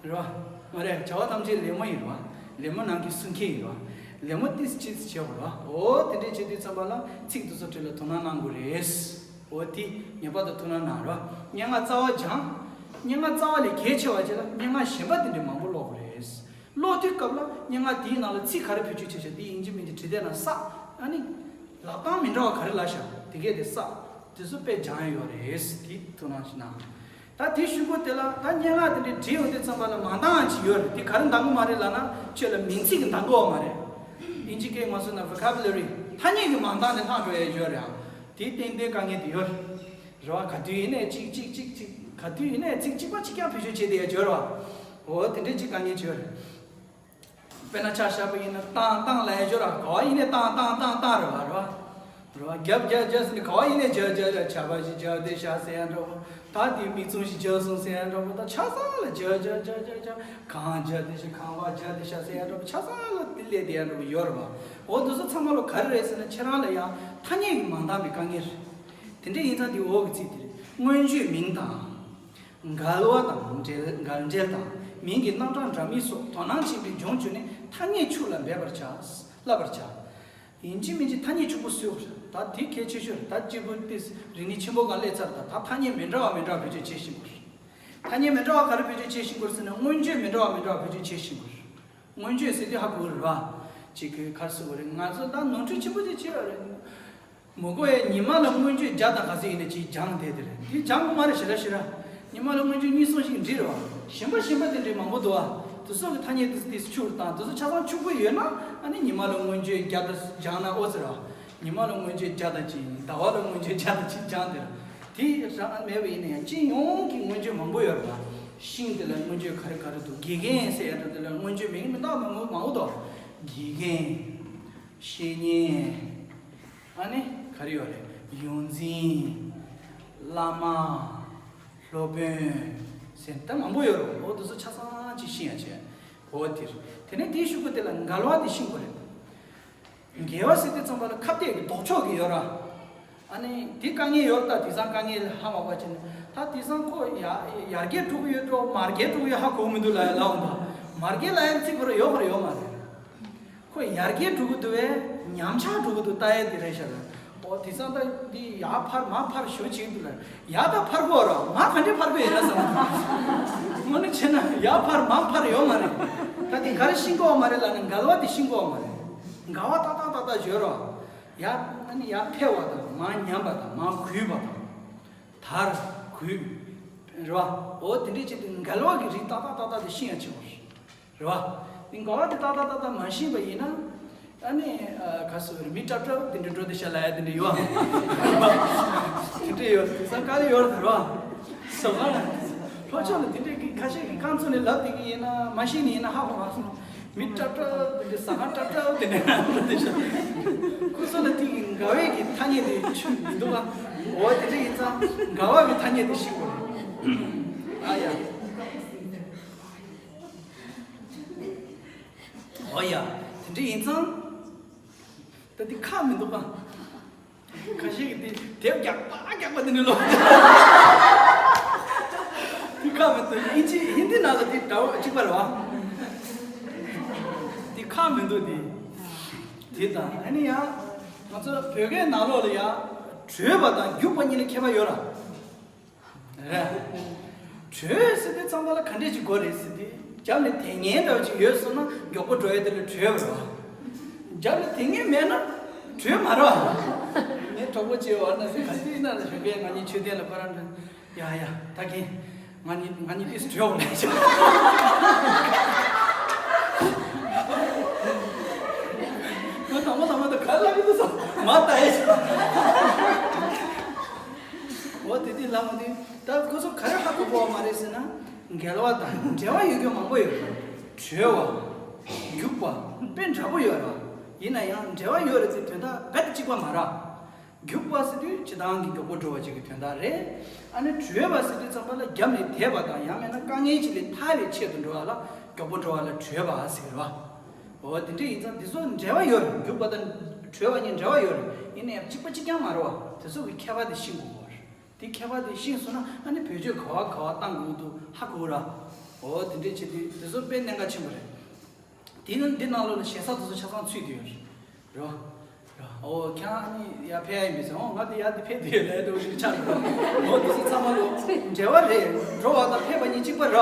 བ། རེད་བ། མ་རེད། བྱ་བ་ཐམས་ཅད་ལད་མོ་ཡིན་རེད་བ། ལད་མོ་ནང་གི་སུན་མཁས་ཡིན་རེད་བ། ལད་མོ་ཏིས་ཅིས་བྱེད་དགོས་རེད་བ། འོ་དེ་འདྲས་བྱེད་དུས་ཙམ་པ་ལ་ཚིག་དེ་ཚོ་དྲིལ་ལ་དོ་སྣང་གནང་དགོས་རེད། འོ་དེ་ངེས་པར་དུ་དོ་སྣང་གནང་རེད་བ། སྙན་ངག་རྩ་བ་སྦྱང་། སྙན་ངག་རྩ་བ་ལས་གལ་ཆེ་བ་བྱས་ལ་སྙན་ངག་གཞན་པ་དེ་འདྲས་མང་པོ་ཀློག་དགོས་རེད། ཀློག་དུས་སྐབས་ལ་སྙན་ངག་དེའི་ནང་ལ་ཚིག་ག་རེ་བེད་སྤྱོད་བྱས་ཤག་དེ་ཡིན་གཅིག་མིན་གཅིག་བྲིས་དེ་ན་བསགས། ཨ་ནི། ལབ་སྟངས་མི་འདྲ་བ་ག་རེ་ལབ་ཤག་དེ་གས་དེ་བསགས། དེ་ཚོ་དཔེ་སྦྱང་ཡ་ཡོད་རེད། དེ་ཐུགས་སྣང་ཞིག་གནང་། ད་དེའི་གཞུག་གུ་དེ་ལ་ད་སྙན་ངག་དེ་འདྲའི་བྲིས་ཡོང་དུས་ཙམ་པ་ལ་མང་འདང་ཅིག་ཡོད་རེད། དེ་ག་རེ་འདང་གི་མ་རེད་ལབ་ན་ཁྱོད་ལ་མིང་ཚིག་གི་འདང་གི་ཡོད་མ་རེད། དབྱིན་ཇི་སྐད་ངོ་སོ་ན་vocabulary ཐ་སྙད་ཀྱི་མང་འདང་དེ་ལྷག་འགྲོ་ཡ་ཡོད་རེད་ཨ། དེ་ཏན་ཏན་དཀའ་ངལ་དེ་ཡོད་རེད། རེད་བ། ག་དུས་ཡིན་ནའི་གཅིག་གཅིག་གཅིག་གཅིག་ག་དུས་ཡིན་ནའི་ཚིག་གཅིག་པ་གཅིག་རྐྱང་བེད་སྤྱོད་བྱེད་བསྡད་ཡ་ཡོད་རེད་བ། འོ་དེ་འདྲའི་གཅིག་དཀའ་ངལ་ཅིག་ཡོད་རེད། དཔེར་ན་ཆ་བཞག་པ་ཡིན་ན་བཏང་བཏང་ལབ་ཡ་ཡོད་རེད་བ། ག་བ་ཡིན་ནའི་བཏང་བཏང་བཏང་བཏང་རེད་བ། རེད་བ། རེད་བ། རྒྱབ་རྒྱབ་རྒྱབ་ཟེར་ནས་ག་བ་ཡིན་ནའི་རྒྱབ་རྒྱབ་རྒྱབ། ཆར་པ་ཞིག་རྒྱབ་བསྡད་ཤག་ཟེར་ཡ་འདྲ་བོ། ད་དེ་མིག་ཙུམ་ཞིག་རྒྱབ་སོང་ཟེར་ཡ་འདྲ་བོ། ད་ཆ་ཚང་ལ་རྒྱབ་རྒྱབ་རྒྱབ་རྒྱབ་རྒྱབ། གངས་རྒྱབ་བསྡད་ཤག་གངས་བ་རྒྱབ་བསྡད་ཤག་ཟེར་ཡ་འདྲ་བོ། ཆ་ཚང་ལ་དེ་སླེབས་བསྡད་ཡ་འདྲ་བོ་ཡོད་རེད་བ། འོ་དེ་ཚོ་ཚང་མ་ལོ་ག་རེ་རེད་ཟེར་ན་ཁྱེད་རང་ལ་ཡང་ཐ་སྙད་ཀྱི་མང་འདང་བའི་དཀའ་ངལ་རེད། དེ་འདྲ་ཡིན་ཙང་དེ་འོག་གི་ཚིག་དེ་རེད། མངོན་བརྗོད་མིང་དང་། འགལ་བ་དང་འབྲེལ། འགལ་འབྲེལ་དང་མིང་གི་རྣམ་གྲངས་འདྲ་མིན་སོགས་དོ་སྣང་ཆེན་པོས་སྦྱོང་བྱུང་ནས་ཐ་སྙད་ཕྱུགས་ལ་འབད་པར་བྱ། བསླབ་པར་བྱ། ཡིན་གཅིག་མིན་གཅིག་ཐ་སྙད་ཕྱུག་པོ་བཟོས་པ་རེད། ད་དེ་གལ་ཆེ་ཤོས་རེད། ད་གཅིག་པུ་ཏིས་རིག་གནས་ཆེན་པོ་སྒང་སླེབས་ཚར། ད་ད་ཐ་སྙད་མི་འདྲ་བ་མི་འདྲ་བ་བེད་སྤྱོད་བྱེད་བཞིན་པ་རེད། ཐ་སྙད་མི་འདྲ་བ་ག་རེ་བེད་སྤྱོད་བྱེད་བཞིན་པ་རེད་ཟེར་ན་མངོན་བརྗོད་མི་འདྲ་བ་མི་འདྲ་བ་བེད་སྤྱོད་བྱེད་བཞིན་པ་རེད། མངོན་བརྗོད་ཟེར་དུས་ཧ་གོ་རེད་བ། གཅིག་གིས་ག་རེ་ཟེར་དགོས་རེད། ང་ཚོ་ད་ནོར་འཁྲུལ་ཆེན་པོ་ཅིག་བྱས་པ་རེད། མི་དགོས་ཡ། ཉི་མ་ལ་མངོན་བརྗོད་བརྒྱ་དང་ག་ཚོད་ཡིན་ན་ཅིག་སྦྱངས་བསྡད་དེ་རེད། དེ་སྦྱང་དགོས་མ་རེད། ཞེ་དྲག་ཞེ་དྲག་ཉི་མ་ལ་མངོན་བརྗོད་གཉིས་གསུམ་ཞིག་འགྲིག་རེད་བ། གཞན་པ་གཞན་པ་དེ་འདྲའི་མང་པོ་འདུག་བ། དེ་ཚོ་གི་ཐ་སྙད་དེ་དེ་ཕྱུག་དང་དེ་ཚོ་ཆ་ཚང་ཕྱུག་པོ་ཡོད་ན་ཨ་ནི་ཉི་མ་ལ་མངོན་བརྗོད་བརྒྱ་དང་སྦྱངས་ན་ཨོ་ཟེར་བ། ཉི་མ་ལ་མངོན་བརྗོད་བརྒྱ་དང་གཅིག་ཟླ་བ་ལ་མངོན་བརྗོད་བརྒྱ་དང་གཅིག་སྦྱངས་དེ་རེད། དེ་རང་མེད་པ་ཡིན་ན་ཡང་སྤྱི་ཡོངས་ཀྱི་མངོན་བརྗོད་མང་པོ་ཡོད་རེད་བ། ཤིང་དེ་ལ་མངོན་བརྗོད་ག་རེ་ག་རེ་འདུག་དགེ་རྒན་ཟེར་ཡ་འདྲ་དེ་ལ་མངོན་བརྗོད་མིང་མི་འདྲ་མང་པོ་མང་པོ་འདུག་དགེ་རྒན། བཤེས་གཉེན། ཨ་ནི་ག་རེ་ཡོད་རེད། ཡོངས་འཛིན། བླ་མ། སློབ་དཔོན། ཟེར་ད་མང་པོ་ཡོད་རེད། འོ་དེ་ཚོ་ཆ་ཚང་ཅིག་ཤེས་ཡ་བྱས། འོ་དེ་རེད། དེ་ནས་དེའི་གཞུག་གུ་དེ་ལ་འགལ་བ་དེ་ཤེས་དགོས་རེད། འགལ་བ་ཟེར་དུས་ཙམ་པ་ལ་ཁ་གཏད་ཀྱི་ལྡོག་ཕྱོགས་ཀྱི་ཡོད་ར། ཨ་ནི་དེ་དཀའ་ངལ་ཡོད་རེད། ད་དེང་སང་དཀའ་ངལ་ཧ་མ་གོ་བྱས་ནས་ད་དེང་སང་ཁོ་ཡ་ཡར་རྒྱས་འགྲོ་གི་ཡོད་འགྲོ་མར་རྒྱས་འགྲོ་གི་ཡོད་ཧ་གོ་མི་འདུག་ལབ་ཡ་ལབ་འོང་ད། མར་རྒྱས་ལབ་ཡ་ཚིག་ཁོ་ར་ཡོད་ཁོ་ར་ཡོད་མ་རེད། ཁོ་ཡར་རྒྱས་འགྲོ་གི་འདུག་བས་ཉམས་ཆག་འགྲོ་གི་འདུག་ལྟ་ཡས་དེ་རེད་ཤག་ལ། ཨོ་དེང་སང་ད་འདི་ཡར་འཕར་མར་འཕར་ཞུ་བྱེད་འདུག་ལ། ཡར་ད་འཕར་གོ་ར་མར་ག་འདྲས་འཕར་གོ་ཡིན་ན་བསམ། དངོས་གནས་བྱས་ན་ཡར་འཕར་མར་འཕར་ཡོད་མ་རེད། ད་དེ་ག་རེ་ཤེས་དགོས་མ་རེད་ལབ་ན་འགལ་བ་དེ་ཤེས་དགོས་མ་རེད། འགལ་བ་ཏག་ཏག་ཏག་ཏག་བརྗོད་རོགས། ཡར་ཨ་ནི་ཡར་འཕེལ་བ་དང་མར་ཉམས་པ་དང་མར་རྒུད་པ་དང་། དར། རྒུད། རེད་བ། འོ་དེ་འདྲས་བྱས་ཏེ་འགལ་བ་གི་རིགས་ཏག་ཏག་ཏག་ཏག་དེ་ཤེས་ཡ་བྱེད་དགོས་རེད། རེད་བ། འདི་འགལ་བ་དེ་ཏག་ཏག་ཏག་ཏག་མ་ཤེས་པ་ཡིན་ན། ཨ་ནི་ཨ་ག་སུ་རེད། མི་སྐྲག་སྐྲག་དེ་འདྲ་འགྲོ་དེ་ཤ་ལ་ཡ་དེ་འདྲ་ཡོད། དེ་འདྲ་ཡོད། དེང་སང་དཀའ་ལས་ཡོད་རེད་བ། ཟ་ཁང་ལ་ལྷོ་ཕྱོགས་ལ་དེ་འདྲའི་གི་ཁ་ཤས་ཀྱི་རྐང་ཚུགས་ནས་ལབ་དེ་གི་ཡིན་ན་མ་ཤེས་ནི་ཡིན་ན་ཧ་གོ་མ་སོང་། མི་སྐྲག་སྐྲག་དེ་འདྲ་ཟ་ཁང་སྐྲག་སྐྲག་དེ་འདྲ་འགྲོ་དེ་ཤ། ཁོ་ཚོ་ལ་དེ་གི་འགལ་བའི་གི་ཐ་སྙད་དེ་ཆུ་མི་འདུག་བ། འོ་དེ་འདྲ་ཡིན་ཙང་འགལ་བ་གི་ཐ་སྙད་དེ་ཤེས་དགོས་རེད། ཨ་ཡ། ཨོ་ཡ། དེ་འདྲ་ཡིན་ཙང་། ད་འདི་ཁག་མི་འདུག་ག་ཁ་ཤས་ཀྱིས་འདི་དེབ་རྒྱག་པ་རྒྱག་པ་འདི་འདྲ་ལོ། འདི་ཁག་མི་འདུག་ཨིན་ཇི་ཧིན་དི་ནང་ལ་འདི་འདྲ་བོ་གཅིག་པ་རེད་བ། འདི་ཁག་མི་འདུག་འདི། དེ་དང་ཨ་ནི་ཡང་། ང་ཚོ་བོད་སྐད་ནང་ལོགས་ལ་ཡང་། བྲོས་པ་དང་རྒྱུག་པ་གཉིས་ལ་ཁྱད་པར་ཡོད་ར། རེད། བྲོས་ཟེར་དུས་ཙམ་པ་ལ་ག་འདྲས་ཅིག་དགོས་རེད་ཟེར་དུས་རྒྱབ་ནས་དེད་མཁན་འདྲ་བ་ཅིག་ཡོད་སོང་ན་མགྱོགས་པོ་འགྲོ་ཡ་དེ་ལ་བྲོས་པ་རེད་བ། རྒྱབ་ནས་དེད་མཁན་མེད་ན་བྲོས་མ་རེད་བ། ངའི་གྲོགས་པོ་ཅིག་ཡོད་ན་ཟེར་ག་དུས་ན་ལ་བྱོན་མཁན་ང་གཉིས་མཆོད་རྟེན་ལ་ཁོ་རང་འདྲ་ཡ་ཡ་ད་གིན་ང་གཉིས་ང་གཉིས་ཏིས་བྲོས་འོང་ལ་ཅིག་ང་དང་པོ་དང་པོ་དང་ག་ལ་གི་དུ་སོང་མ་ལྟ་ཡ་ཅིག་འོ་དེ་དུས་ལབ་མ་དུས་ད་ཁོ་ཚོ་ག་རེ་ཧ་གོ་གོ་བ་མ་རེད་ཟེར་ན། འགལ་བ་དང་འབྲེལ་བ་ཡོད་རྒྱུ་མང་པོ་ཡོད་རེད། བྲོས་པ། རྒྱུག་པ། དཔེ་འདྲ་པོ་ཡོད་ར། ཡིན་ན་ཡང་འབྲེལ་བ་ཡོད་རེད་ཟེར་དོན་དག་རྦད་དེ་གཅིག་པ་མ་རེད། རྒྱུག་པ་ཟེར་དུས་སྤྱིར་བཏང་གི་མགྱོགས་པོ་འགྲོ་བ་ཅིག་གི་དོན་དག་རེད། ཨ་ནི་བྲོས་པ་ཟེར་དུས་ཙམ་པ་ལ་རྒྱབ་ནས་དེད་པ་དང་ཡང་མིན་ན་དཀའ་ངལ་ཅིག་ལས་ཐར་བའི་ཆེད་དུ་འགྲོ་བ་ལ་མགྱོགས་པོ་འགྲོ་བ་ལ་བྲོས་པ་ཟེར་གི་རེད་བ། འོ་དེ་འདྲ་ཡིན་ཙང་འདི་ཚོ་འབྲེལ་བ་ཡོད་རེད། རྒྱུག་པ་དང་བྲོས་པ་གཉིས་འབྲེལ་བ་ཡོད་རེད། ཡིན་ན་ཡང་གཅིག་པ་གཅིག་རྐྱང་མ་རེད་བ། དེ་ཚོ་གི་ཁྱད་པར་དེ་ཤེས་དགོས་པ་རེད། དེ་ཁྱད་པར་དེ་ཤེས་སོང་ན་ཨ་ནི་བེད་སྤྱོད་ག་བ་ག་བ་བཏང་དགོས་འདུག་ཧ་གོ་ར། འོ་དེ་འདྲས་བྱེད་དུས་དེ་ཚོ་དཔེ་གནད་འགག་ཆེན་པོ་རེད། དེ་ནང་འདི་ནང་ལོགས་ལ་ཞེ་ས་དེ་ཚོ་ཆ་ཚང་ཚུད་དེ་ཡོད་རེད། རོ། རོ། འོ་ཁྱེད་རང་ཨ་ནི་ཡར་ཕེབས་ཡ་ཡིན་པས་ཟེར། འོ་ང་དེ་ཡར་དེ་ཕེབས་དེ་ཡོད་ལས་འགྲོ་ཞིག་ཆགས་རེད། འོ་དེ་ཚོ་ཚང་མ་ལོ་འབྲེལ་བ་རེད། འགྲོ་བ་དང་ཕེབས་པ་གཉིས་གཅིག་པ་ར།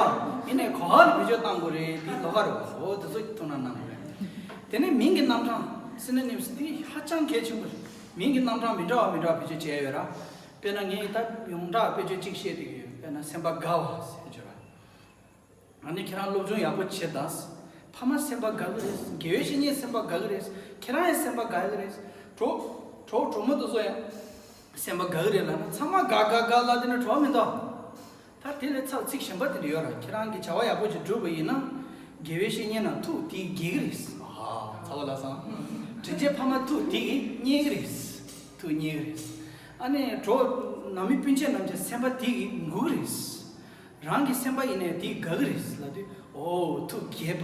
ཡིན་ནའི་ག་བ་ལ་བེད་སྤྱོད་བཏང་དགོས་རེད། དེ་ལོགས་ཀ་རེད་བ། འོ་དེ་ཚོ་ཐུགས་སྣང་གནང་དགོས་རེད། དེ་ནས་མིང་གི་རྣམ་གྲངས་སི་ནོ་ནིམ་སི་དེ་ཧ་ཅང་གལ་ཆེན་པོ་རེད། མིང་གི་རྣམ་གྲངས་མི་འདྲ་བ་མི་འདྲ་བ་བེད་སྤྱོད་བྱས་ཡོད་ར། དཔེར་ན་ངས་ད་ཡོངས་གྲགས་དཔེ་བརྗོད་གཅིག་བཤད་བསྡད་ཀྱི་ཡོད། དཔེར་ན་སེམས་པ་དགའ་བ་ཟེར་བརྗོད་ར། ཨ་ནི་ཁྱེད་རང་སློབ་སྦྱོང་ཡག་པོ་བྱེད་དང་། ཕ་མ་སེམས་པ་དགའ་གི་རེད། དགེ་བའི་བཤེས་གཉེན་སེམས་པ་དགའ་གི་རེད། ཁྱེད་རང་ཡང་སེམས་པ་དགའ་གི་རེད། གྲོགས་གྲོགས་གྲོགས་མོ་དེ་ཚོ་ཡང་སེམས་པ་དགའ་གི་རེད་ལབ་ན་ཚང་མ་དགའ་དགའ་དགའ་ལབ་དེ་ནས་གྲོགས་མི་འདུག་ད་དེ་ལས་ཚབ་ཚིག་གཞན་པ་དེ་འདྲ་ཡོད་ར། ཁྱེད་རང་གིས་བྱ་བ་ཡག་པོ་ཅིག་བསྒྲུབས་པ་ཡིན་ན། དགེ་བའི་བཤེས་གཉེན་རྣམས་ཐུགས་དེས་དགྱེས་ཀྱི་རེད། ཨ་ཚ་བ་ལ་སང་། དྲིན་ཅན་ཕ་མ་ཐུགས་དེས་མཉེས་ཀྱི་རེད། ཐུགས་མཉེས་ཀྱི་རེད། ཨ་ནི་གྲོགས་ནང་མི་སྤུན་མཆེད་རྣམས་ཀྱི་སེམས་པ་དེས་འགུག་གི་རེད། རང་གི་སེམས་པ་ཡིན་ནའི་དེས་དགའ་གི་རེད་ལབ་དུས། འོ་ཐུགས་དགྱེས་པ།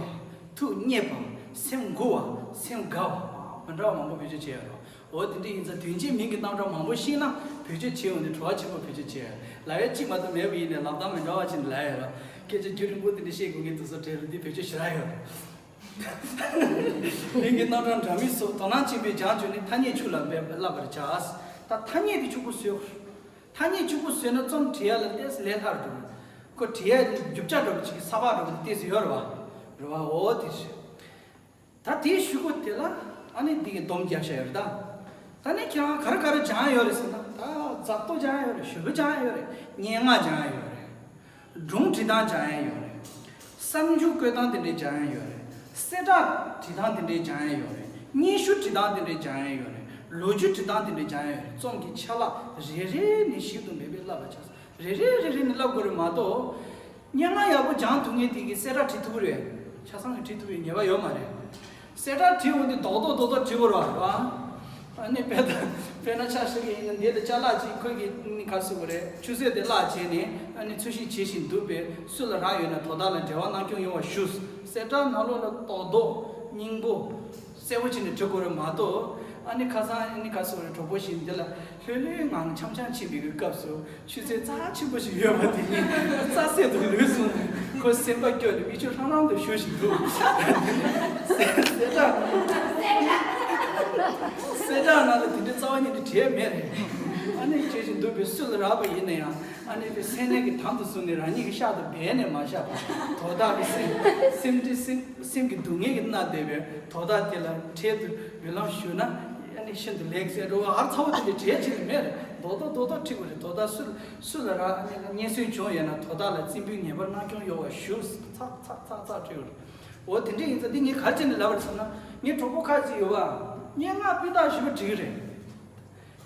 ཐུགས་མཉེས་པ། སེམས་མགུ་བ། སེམས་དགའ་བ། མི་འདྲ་བ་མང་པོ་བེད་སྤྱོད་བྱས་ཡོད་རེད། འོ་དེ་འདྲ་ཡིན་ཙང་དོན་ཆེན་མིང་གི་རྣམ་གྲངས་མང་པོ་ཤེས་ན་བེད་སྤྱོད་བྱེད་འོང་དུས་བྲོ་བ་ཆེན་པོ་བེད་སྤྱོད་བྱེད། ལབ་ཡ་གཅིག་མ་གཏོགས་མེད་པ་ཡིན་ནའི་ལབ་སྟངས་མི་འདྲ་བ་ཅིག་ནས་ལབ་ཡ་ར། སྐད་ཆ་རྒྱུན་རིང་པོ་དེ་འདྲ་བཤད་དགོས་ངེས་དུས་ཚོད་བྲལ་རུ་འདི་བེད་སྤྱོད་ཞེ་དྲག་ཡོད་རེད། མིང་གི་རྣམ་གྲངས་འདྲ་མིན་སོགས་དོ་སྣང་ཆེན་པོས་སྦྱང་བྱུང་ནས་ཐ་སྙད་ཆུ་ལ་འབེབས་བསླབ་པར་བྱ། ད་ཐ་སྙད་དེ་ཕྱུག་པོ་བཟོས། ཐ་སྙད་ཕྱུག་པོ་བཟོས་ན་རྩོམ་བྲིས་ཡ་ལ་ཏོག་ཙམ་ལས་སླ་རུ་འགྲོ། ཁོ་བྲིས་ཡ་རྒྱུ་ཆ་འདྲ་པོ་ཅིག་ས་ཕག་འདྲ་པོ་ཏོག་ཙམ་ཡོད་རེད་བ། རེད་བ། འོ་དེ་རེད། ད་དེའི་གཞུག་གུ་དེ་ལ་ཨ་ནི་འདི་གི་སྡོམ་རྒྱབ་བཞག་ཡོད་རེད་ད། ད་ནི་ཁྱེད་རང་ག་རེ་ག་རེ་སྦྱང་ཡོད་རེད་ཟེར་ན། ད་རྫབ་ཏོ་སྦྱང་ཡོད་རེད། ཞུ་བོ་སྦྱང་ཡོད་རེད། སྙན་ངག་སྦྱང་ཡོད་རེད། སྒྲུང་འབྲི་སྟངས་སྦྱང་ཡ་ཡོད་རེད། གསར་འགྱུར་བཀོད་སྟངས་དེ་འདྲའི་སྦྱང་ཡ་ཡོད་རེད། གསལ་བསྒྲགས་འབྲི་སྟངས་དེ་འདྲའི་སྦྱང་ཡ་ཡོད་རེད། སྙན་ཞུ་འབྲི་སྟངས་དེ་འདྲའི་སྦྱང་ཡ་ཡོད་རེད། ལོ་རྒྱུས་འབྲི་སྟངས་དེ་འདྲའི་སྦྱང་ཡ་ཡོད་རེད། རྩོམ་གྱི་ཆ་ལག་རེ་རེ་ནས་ཞིབ་ཏུ་འབད་པས་བསླབ་པར་བྱ། རེ་རེ་རེ་རེ་ནས་བསླབ་དགོས་རེད་མ་གཏོགས། སྙན་ངག་ཡག་པོ་སྦྱང་ཐུབ་མཁན་དེ་གིས་གསལ་བསྒྲགས་བྲིས་ཐུབ་ཀྱི་རེད། ཆ་ཚང་གིས་བྲིས་ཐུབ་པའི་ངེས་པ་ཡོད་མ་རེད། གསལ་བསྒྲགས་བྲིས་འོང་དུས་རྡོག་རྡོག་རྡོག་རྡོག་བྲིས་དགོས་རེད་བ། ཨ་ནི་དཔེར་ན་དཔེར་ན་ཆ་བཞག་གི་ཡིན་ན་འདི་ལ་ཅ་ལག་ཅིག་ཁོས་ཀྱིས་ནི་ག་རེ་ཟེར་དགོས་རེད། ཆུ་ཚོད་དེ་གློག་བྱས་ནས་ཨ་ནི་འཚོལ་ཞིབ་བྱེད་བཞིན་འདུག་པས་སུ་ལ་རག་ཡོད་ན་དོ་བདག་ལ་འབྲེལ་བ་གནང་སྐྱོང་ཡོང་བ་ཞུ། གསལ་བསྒྲགས་ནང་ལོགས་ལ་རྡོག་རྡོག་སྙིང་པོ་གསལ་པོ་བྱས་ནས་འབྲི་དགོས་རེད་མ་གཏོགས། ཨ་ནི་ཁ་སང་ཨ་ནི་ག་རེ་ཟེར་དགོས་རེད། གྲོགས་པོ་ཞིག་འདི་ལ་ལྷོད་ལྷོད་ངང་འཆམ་འཆམ་ཕྱིན་པའི་སྐབས་སུ། ཆུ་ཚོད་རྩ་ཆེན་པོ་ཞིག་ཡོད་པ་དེ་ཉིད་རྩ་ཟད་དུ་ལུས་སོང་ནས་ཁོ་སེམས་པ་སྐྱོ་ནས་མིག་ཆུ་ཧྲང་ཧྲང་དུ་བཞུར་བཞིན་འདུག་གསལ་བསྒྲགས། གསལ་བསྒྲགས་ནང་ལ་དེ་འདྲའི་རྩ་བ་ཉིད་ནས་བྲིས་མེད་རེད། ཨ་ནི་བྱེད་བཞིན་འདུག་པས་སུ་ལ་རག་པ་ཡིན་ན་ཡང་། ཨ་ནི་དེ་སེམས་ནད་ཀྱི་དང་དུ་བཟུང་ནས་རང་ཉིད་ཀྱི་ཤག་ཏུ་སྦས་ནས་མ་བཞག་པར། དོ་བདག་གི་སེམས་སེམས་སྒྲིབ་སེམས་སེམས་ཀྱི་སྡུག་བསྔལ་གྱིས་མནར་བསྡད་པའི་དོ་བདག་དེ་ལ་འཕྲལ་དུ་འབུལ་ལམ་ཞུས་ན། ཨ་ནི་ཤིན་ཏུ་ལེགས་ཟེར་འགྲོ་བ། ཨར་ཚ་བོ་དེ་འདྲའི་གྲས་ཅིག་ནི་མེད་རེད། རྡོག་རྡོག་རྡོག་རྡོག་བྲིས་དགོས་རེད། དོ་བདག་སུ་སུ་ལ་རག་ཨ་ནི་སྙན་སེང་བྱུང་ཡོད་ན་དོ་བདག་ལ་རྩིས་འབུལ་ངེས་པར་གནང་སྐྱོང་ཡོང་བ་ཞུ། ཚག་ཚག་ཚག་ཚག་བྲིས་དགོས་རེད། འོ་དེ་འདྲ་ཡིན་ཙང་འདི་ངས་ག་རེ་བྱས་ནས་ལབ་པ་རེད་ཟེར་ན། ངའི་གྲོགས་པོ་ཁ་ཅིག་ཡོད་པ། སྙན་ངག་སྤུས་དག་ཞེ་པོ་འབྲི་གི་རེད།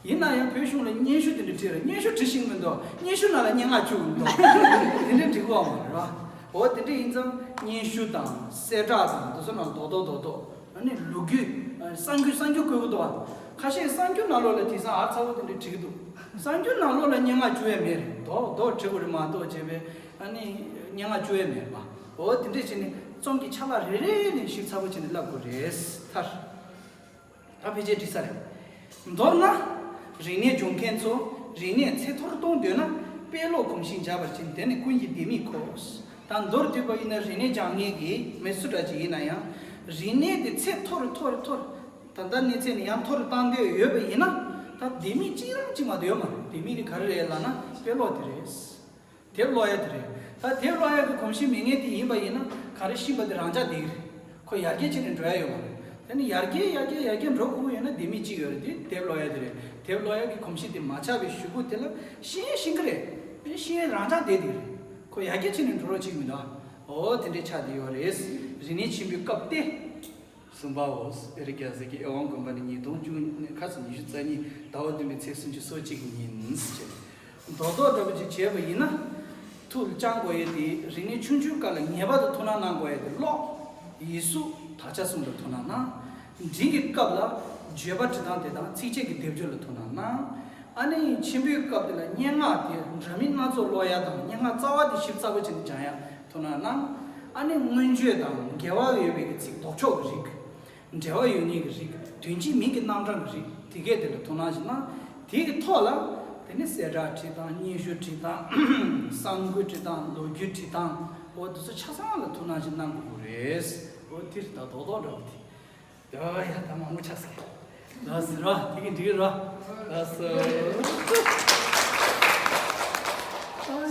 ཡིན་ན་ཡང་བོད་གཞུང་ལ་སྙན་ཞུ་དེ་འདྲ་བྲིས་རེད། སྙན་ཞུ་བྲིས་ཤེས་མི་འདུག་སྙན་ཞུ་ནང་ལ་སྙན་ངག་བཅུག་མི་འདུག་དེ་འདྲ་འབྲི་གི་ཡོད་མ་རེད་བ། འོ་དེ་འདྲ་ཡིན་ཙང་སྙན་ཞུ་དང་གསལ་བསྒྲགས་དང་དེ་ཚོ་ནང་རྡོག་རྡོག་རྡོག་རྡོག་ཨ་ནི་ལོ་རྒྱུས། གསར་འགྱུར་གསར་འགྱུར་བཀོད་གི་འདུག་བ། ཁ་ཤས་གསར་འགྱུར་ནང་ལོགས་ལ་དེང་སང་ཨར་ཚ་བོ་དེ་འདྲ་བྲིས་གི་འདུག་གསར་འགྱུར་ནང་ལོགས་ལ་སྙན་ངག་བཅུག་ཡ་མེད་རེད། རྡོག་རྡོག་བྲིས་དགོས་རེད་མ་གཏོགས་བྱས་པས་ཨ་ནི་སྙན་ངག་བཅུག་ཡ་མེད་རེད་བ། འོ་དེ་འདྲ་བྱས་ནས་རྩོམ་གྱི་ཆ་ལག་རེ་རེ་ནས་ཞིབ་ཚགས་པོ་བྱས་ནས་བསླབ་དགོས་རེད། མཐར། ད་ཕལ་ཆེར་འགྲིག་ས་རེད། མདོར་ན། རིག་གནས་སྦྱོང་མཁན་ཚོ་རིག་གནས་ཚད་མཐོར་གཏོང་འདོད་ན་དཔེ་ཀློག་གོམས་གཤིས་འཇགས་པར་བྱིན། དེ་ནི་ཀུན་གྱི་ལྡེ་མིག་གོ། ད་མདོར་བསྡུས་པ་ཡིན་ན་རིག་གནས་སྦྱང་མཁན་གྱི་མི་སུ་འདྲ་ཅིག་ཡིན་ན་ཡང་། རིག་གནས་དེ་ཚད་མཐོ་རུ་མཐོ་རུ་མཐོ་རུ། ད་ལྟ་གནས་ཚད་ནས་ཡང་མཐོ་རུ་བཏང་འདོད་ཡོད་པ་ཡིན་ན། ད་ལྡེ་མིག་གཅིག་རང་གཅིག་མ་གཏོགས་ཡོད་མ་རེད། ལྡེ་མིག་དེ་ག་རེ་རེད་ལབ་ན་དཔེ་ཀློག་དེ་རེད། དེབ་ཀློག་ཡ་དེ་རེད། ད་དེབ་ཀློག་ཡ་གི་གོམས་གཤིས་མེད་མཁན་དེ་ཡིན་པ་ཡིན་ན་ག་རེ་ཤེས་པ་དེ་རང་འཇགས་བསྡད་ཀྱི་རེད། ཁོ་ཡར་རྒྱས་བྱས་ནས་འགྲོ་ཡ་ཡོད་མ་རེད། དེ་ནི་ཡར་རྒྱས་ཡར་རྒྱས་ཡར་རྒྱས་འགྲོ་དགོས་ཀྱི་ཡོད་ན་ལྡེ་མིག་གཅིག་ཡོད་རེད། དེ་དེབ་ཀློག་ཡ་དེ་རེད། དེབ་ཀློག་ཡ་གི་གོམས་གཤིས་དེ་མ་ཆགས་པའི་གཞུག་གུ་དེ་ལ་ཤེས་ཡ་ཤེས་ཀྱི་རེད། ཤེས་ཡ་རང་འཇགས་བསྡད་བསྡད་ཀྱི་རེད། ཁོ་ཡར་རྒྱས་བྱས་ནས་འགྲོ་རོགས་བྱེད་ཀྱི་མི་འདུག་འོ་དེ་འདྲའི་ཆགས་བསྡད་ཡོད་རེད། རིག་གནས་ཆེན་པོའི་སྐབས་ཏེ། གསུམ་པའོ། ཨེ་རི་ཀ་ཟེར་གྱི་ཨེ་ཝང་དགོན་པ་ནས་ཉིས་སྟོང་བཅུ་ནས་ཁ་སང་ཉི་ཤུ་རྩ་གཉིས་ཟླ་བ་བདུན་པའི་ཚེས་སུམ་ཅུ་སོ་གཅིག་ཉིན་ཟེར། རྡོག་རྡོག་འདྲ་པོ་ཅིག་བྱས་པ་ཡིན་ན། ཐུགས་ལ་བཅངས་དགོས་ཡས་དེ་རིག་གནས་ཆུང་ཆུང་སྐབས་ལ་ངེས་པར་དུ་ཐུགས་སྣང་གནང་དགོས་ཡས་དེ་ཀློག་ཡིག་གཟུགས། དག་ཆ་གསུམ་ལ་ཐུགས་སྣང་གནང་། འབྲིང་གི་སྐབས་ལ་བརྗོད་པ་འབྲི་སྟངས་དེ་དང་ཚིགས་བཅད་ཀྱི་སྡེབ་སྦྱོར་ལ་ཐུགས་སྣང་གནང་། ཨ་ནི་ཆེན་པོའི་སྐབས་དེ་ལ་སྙན་ངག་དེ་འདྲ་མིན་སྣ་ཚོགས་ཀློག་ཡ་དང་སྙན་ངག་རྩ་བ་དེ་ཞིབ་ཚགས་པོ་བྱས་ནས་སྦྱང་ཡ་ཐུགས་སྣང་གནང་། ཨ་ནི་མངོན་བརྗོད་དང་འགལ་བ་ཡོད་པའི་གི་ཚིག་ལྡོག་ཕྱོགས་ཀྱི་རིགས། འབྲེལ་བ་ཡོད་མཁན་གྱི་རིགས། དོན་གཅིག་མིང་གི་རྣམ་གྲངས་ཀྱི་རིགས་དེ་གས་དེ་ལ་ཐུགས་སྣང་ཞིག་གནང་། དེ་གི་ཐོག་ལ་དེ་ནི་གསལ་བསྒྲགས་བྲིས་སྟངས། སྙན་ཞུ་བྲིས་སྟངས། གསར་འགོད་བྲིས་སྟངས། ལོ་རྒྱུས་བྲིས་སྟངས། འོ་དེ་ཚོ་ཆ་ཚང་ལ་ཐུགས་སྣང་ཞིག་གནང་དགོས་ཀྱི་རེད། འོ་དེ་རེད། ད་རྡོག་རྡོག་འདྲ་བོ་དེ། ཡ་ཡ། ད་མང་པོ་ཆགས་སོང་། ལགས་སོ། ར་དེ་གི་འགྲིག་ར། ལགས་སོ།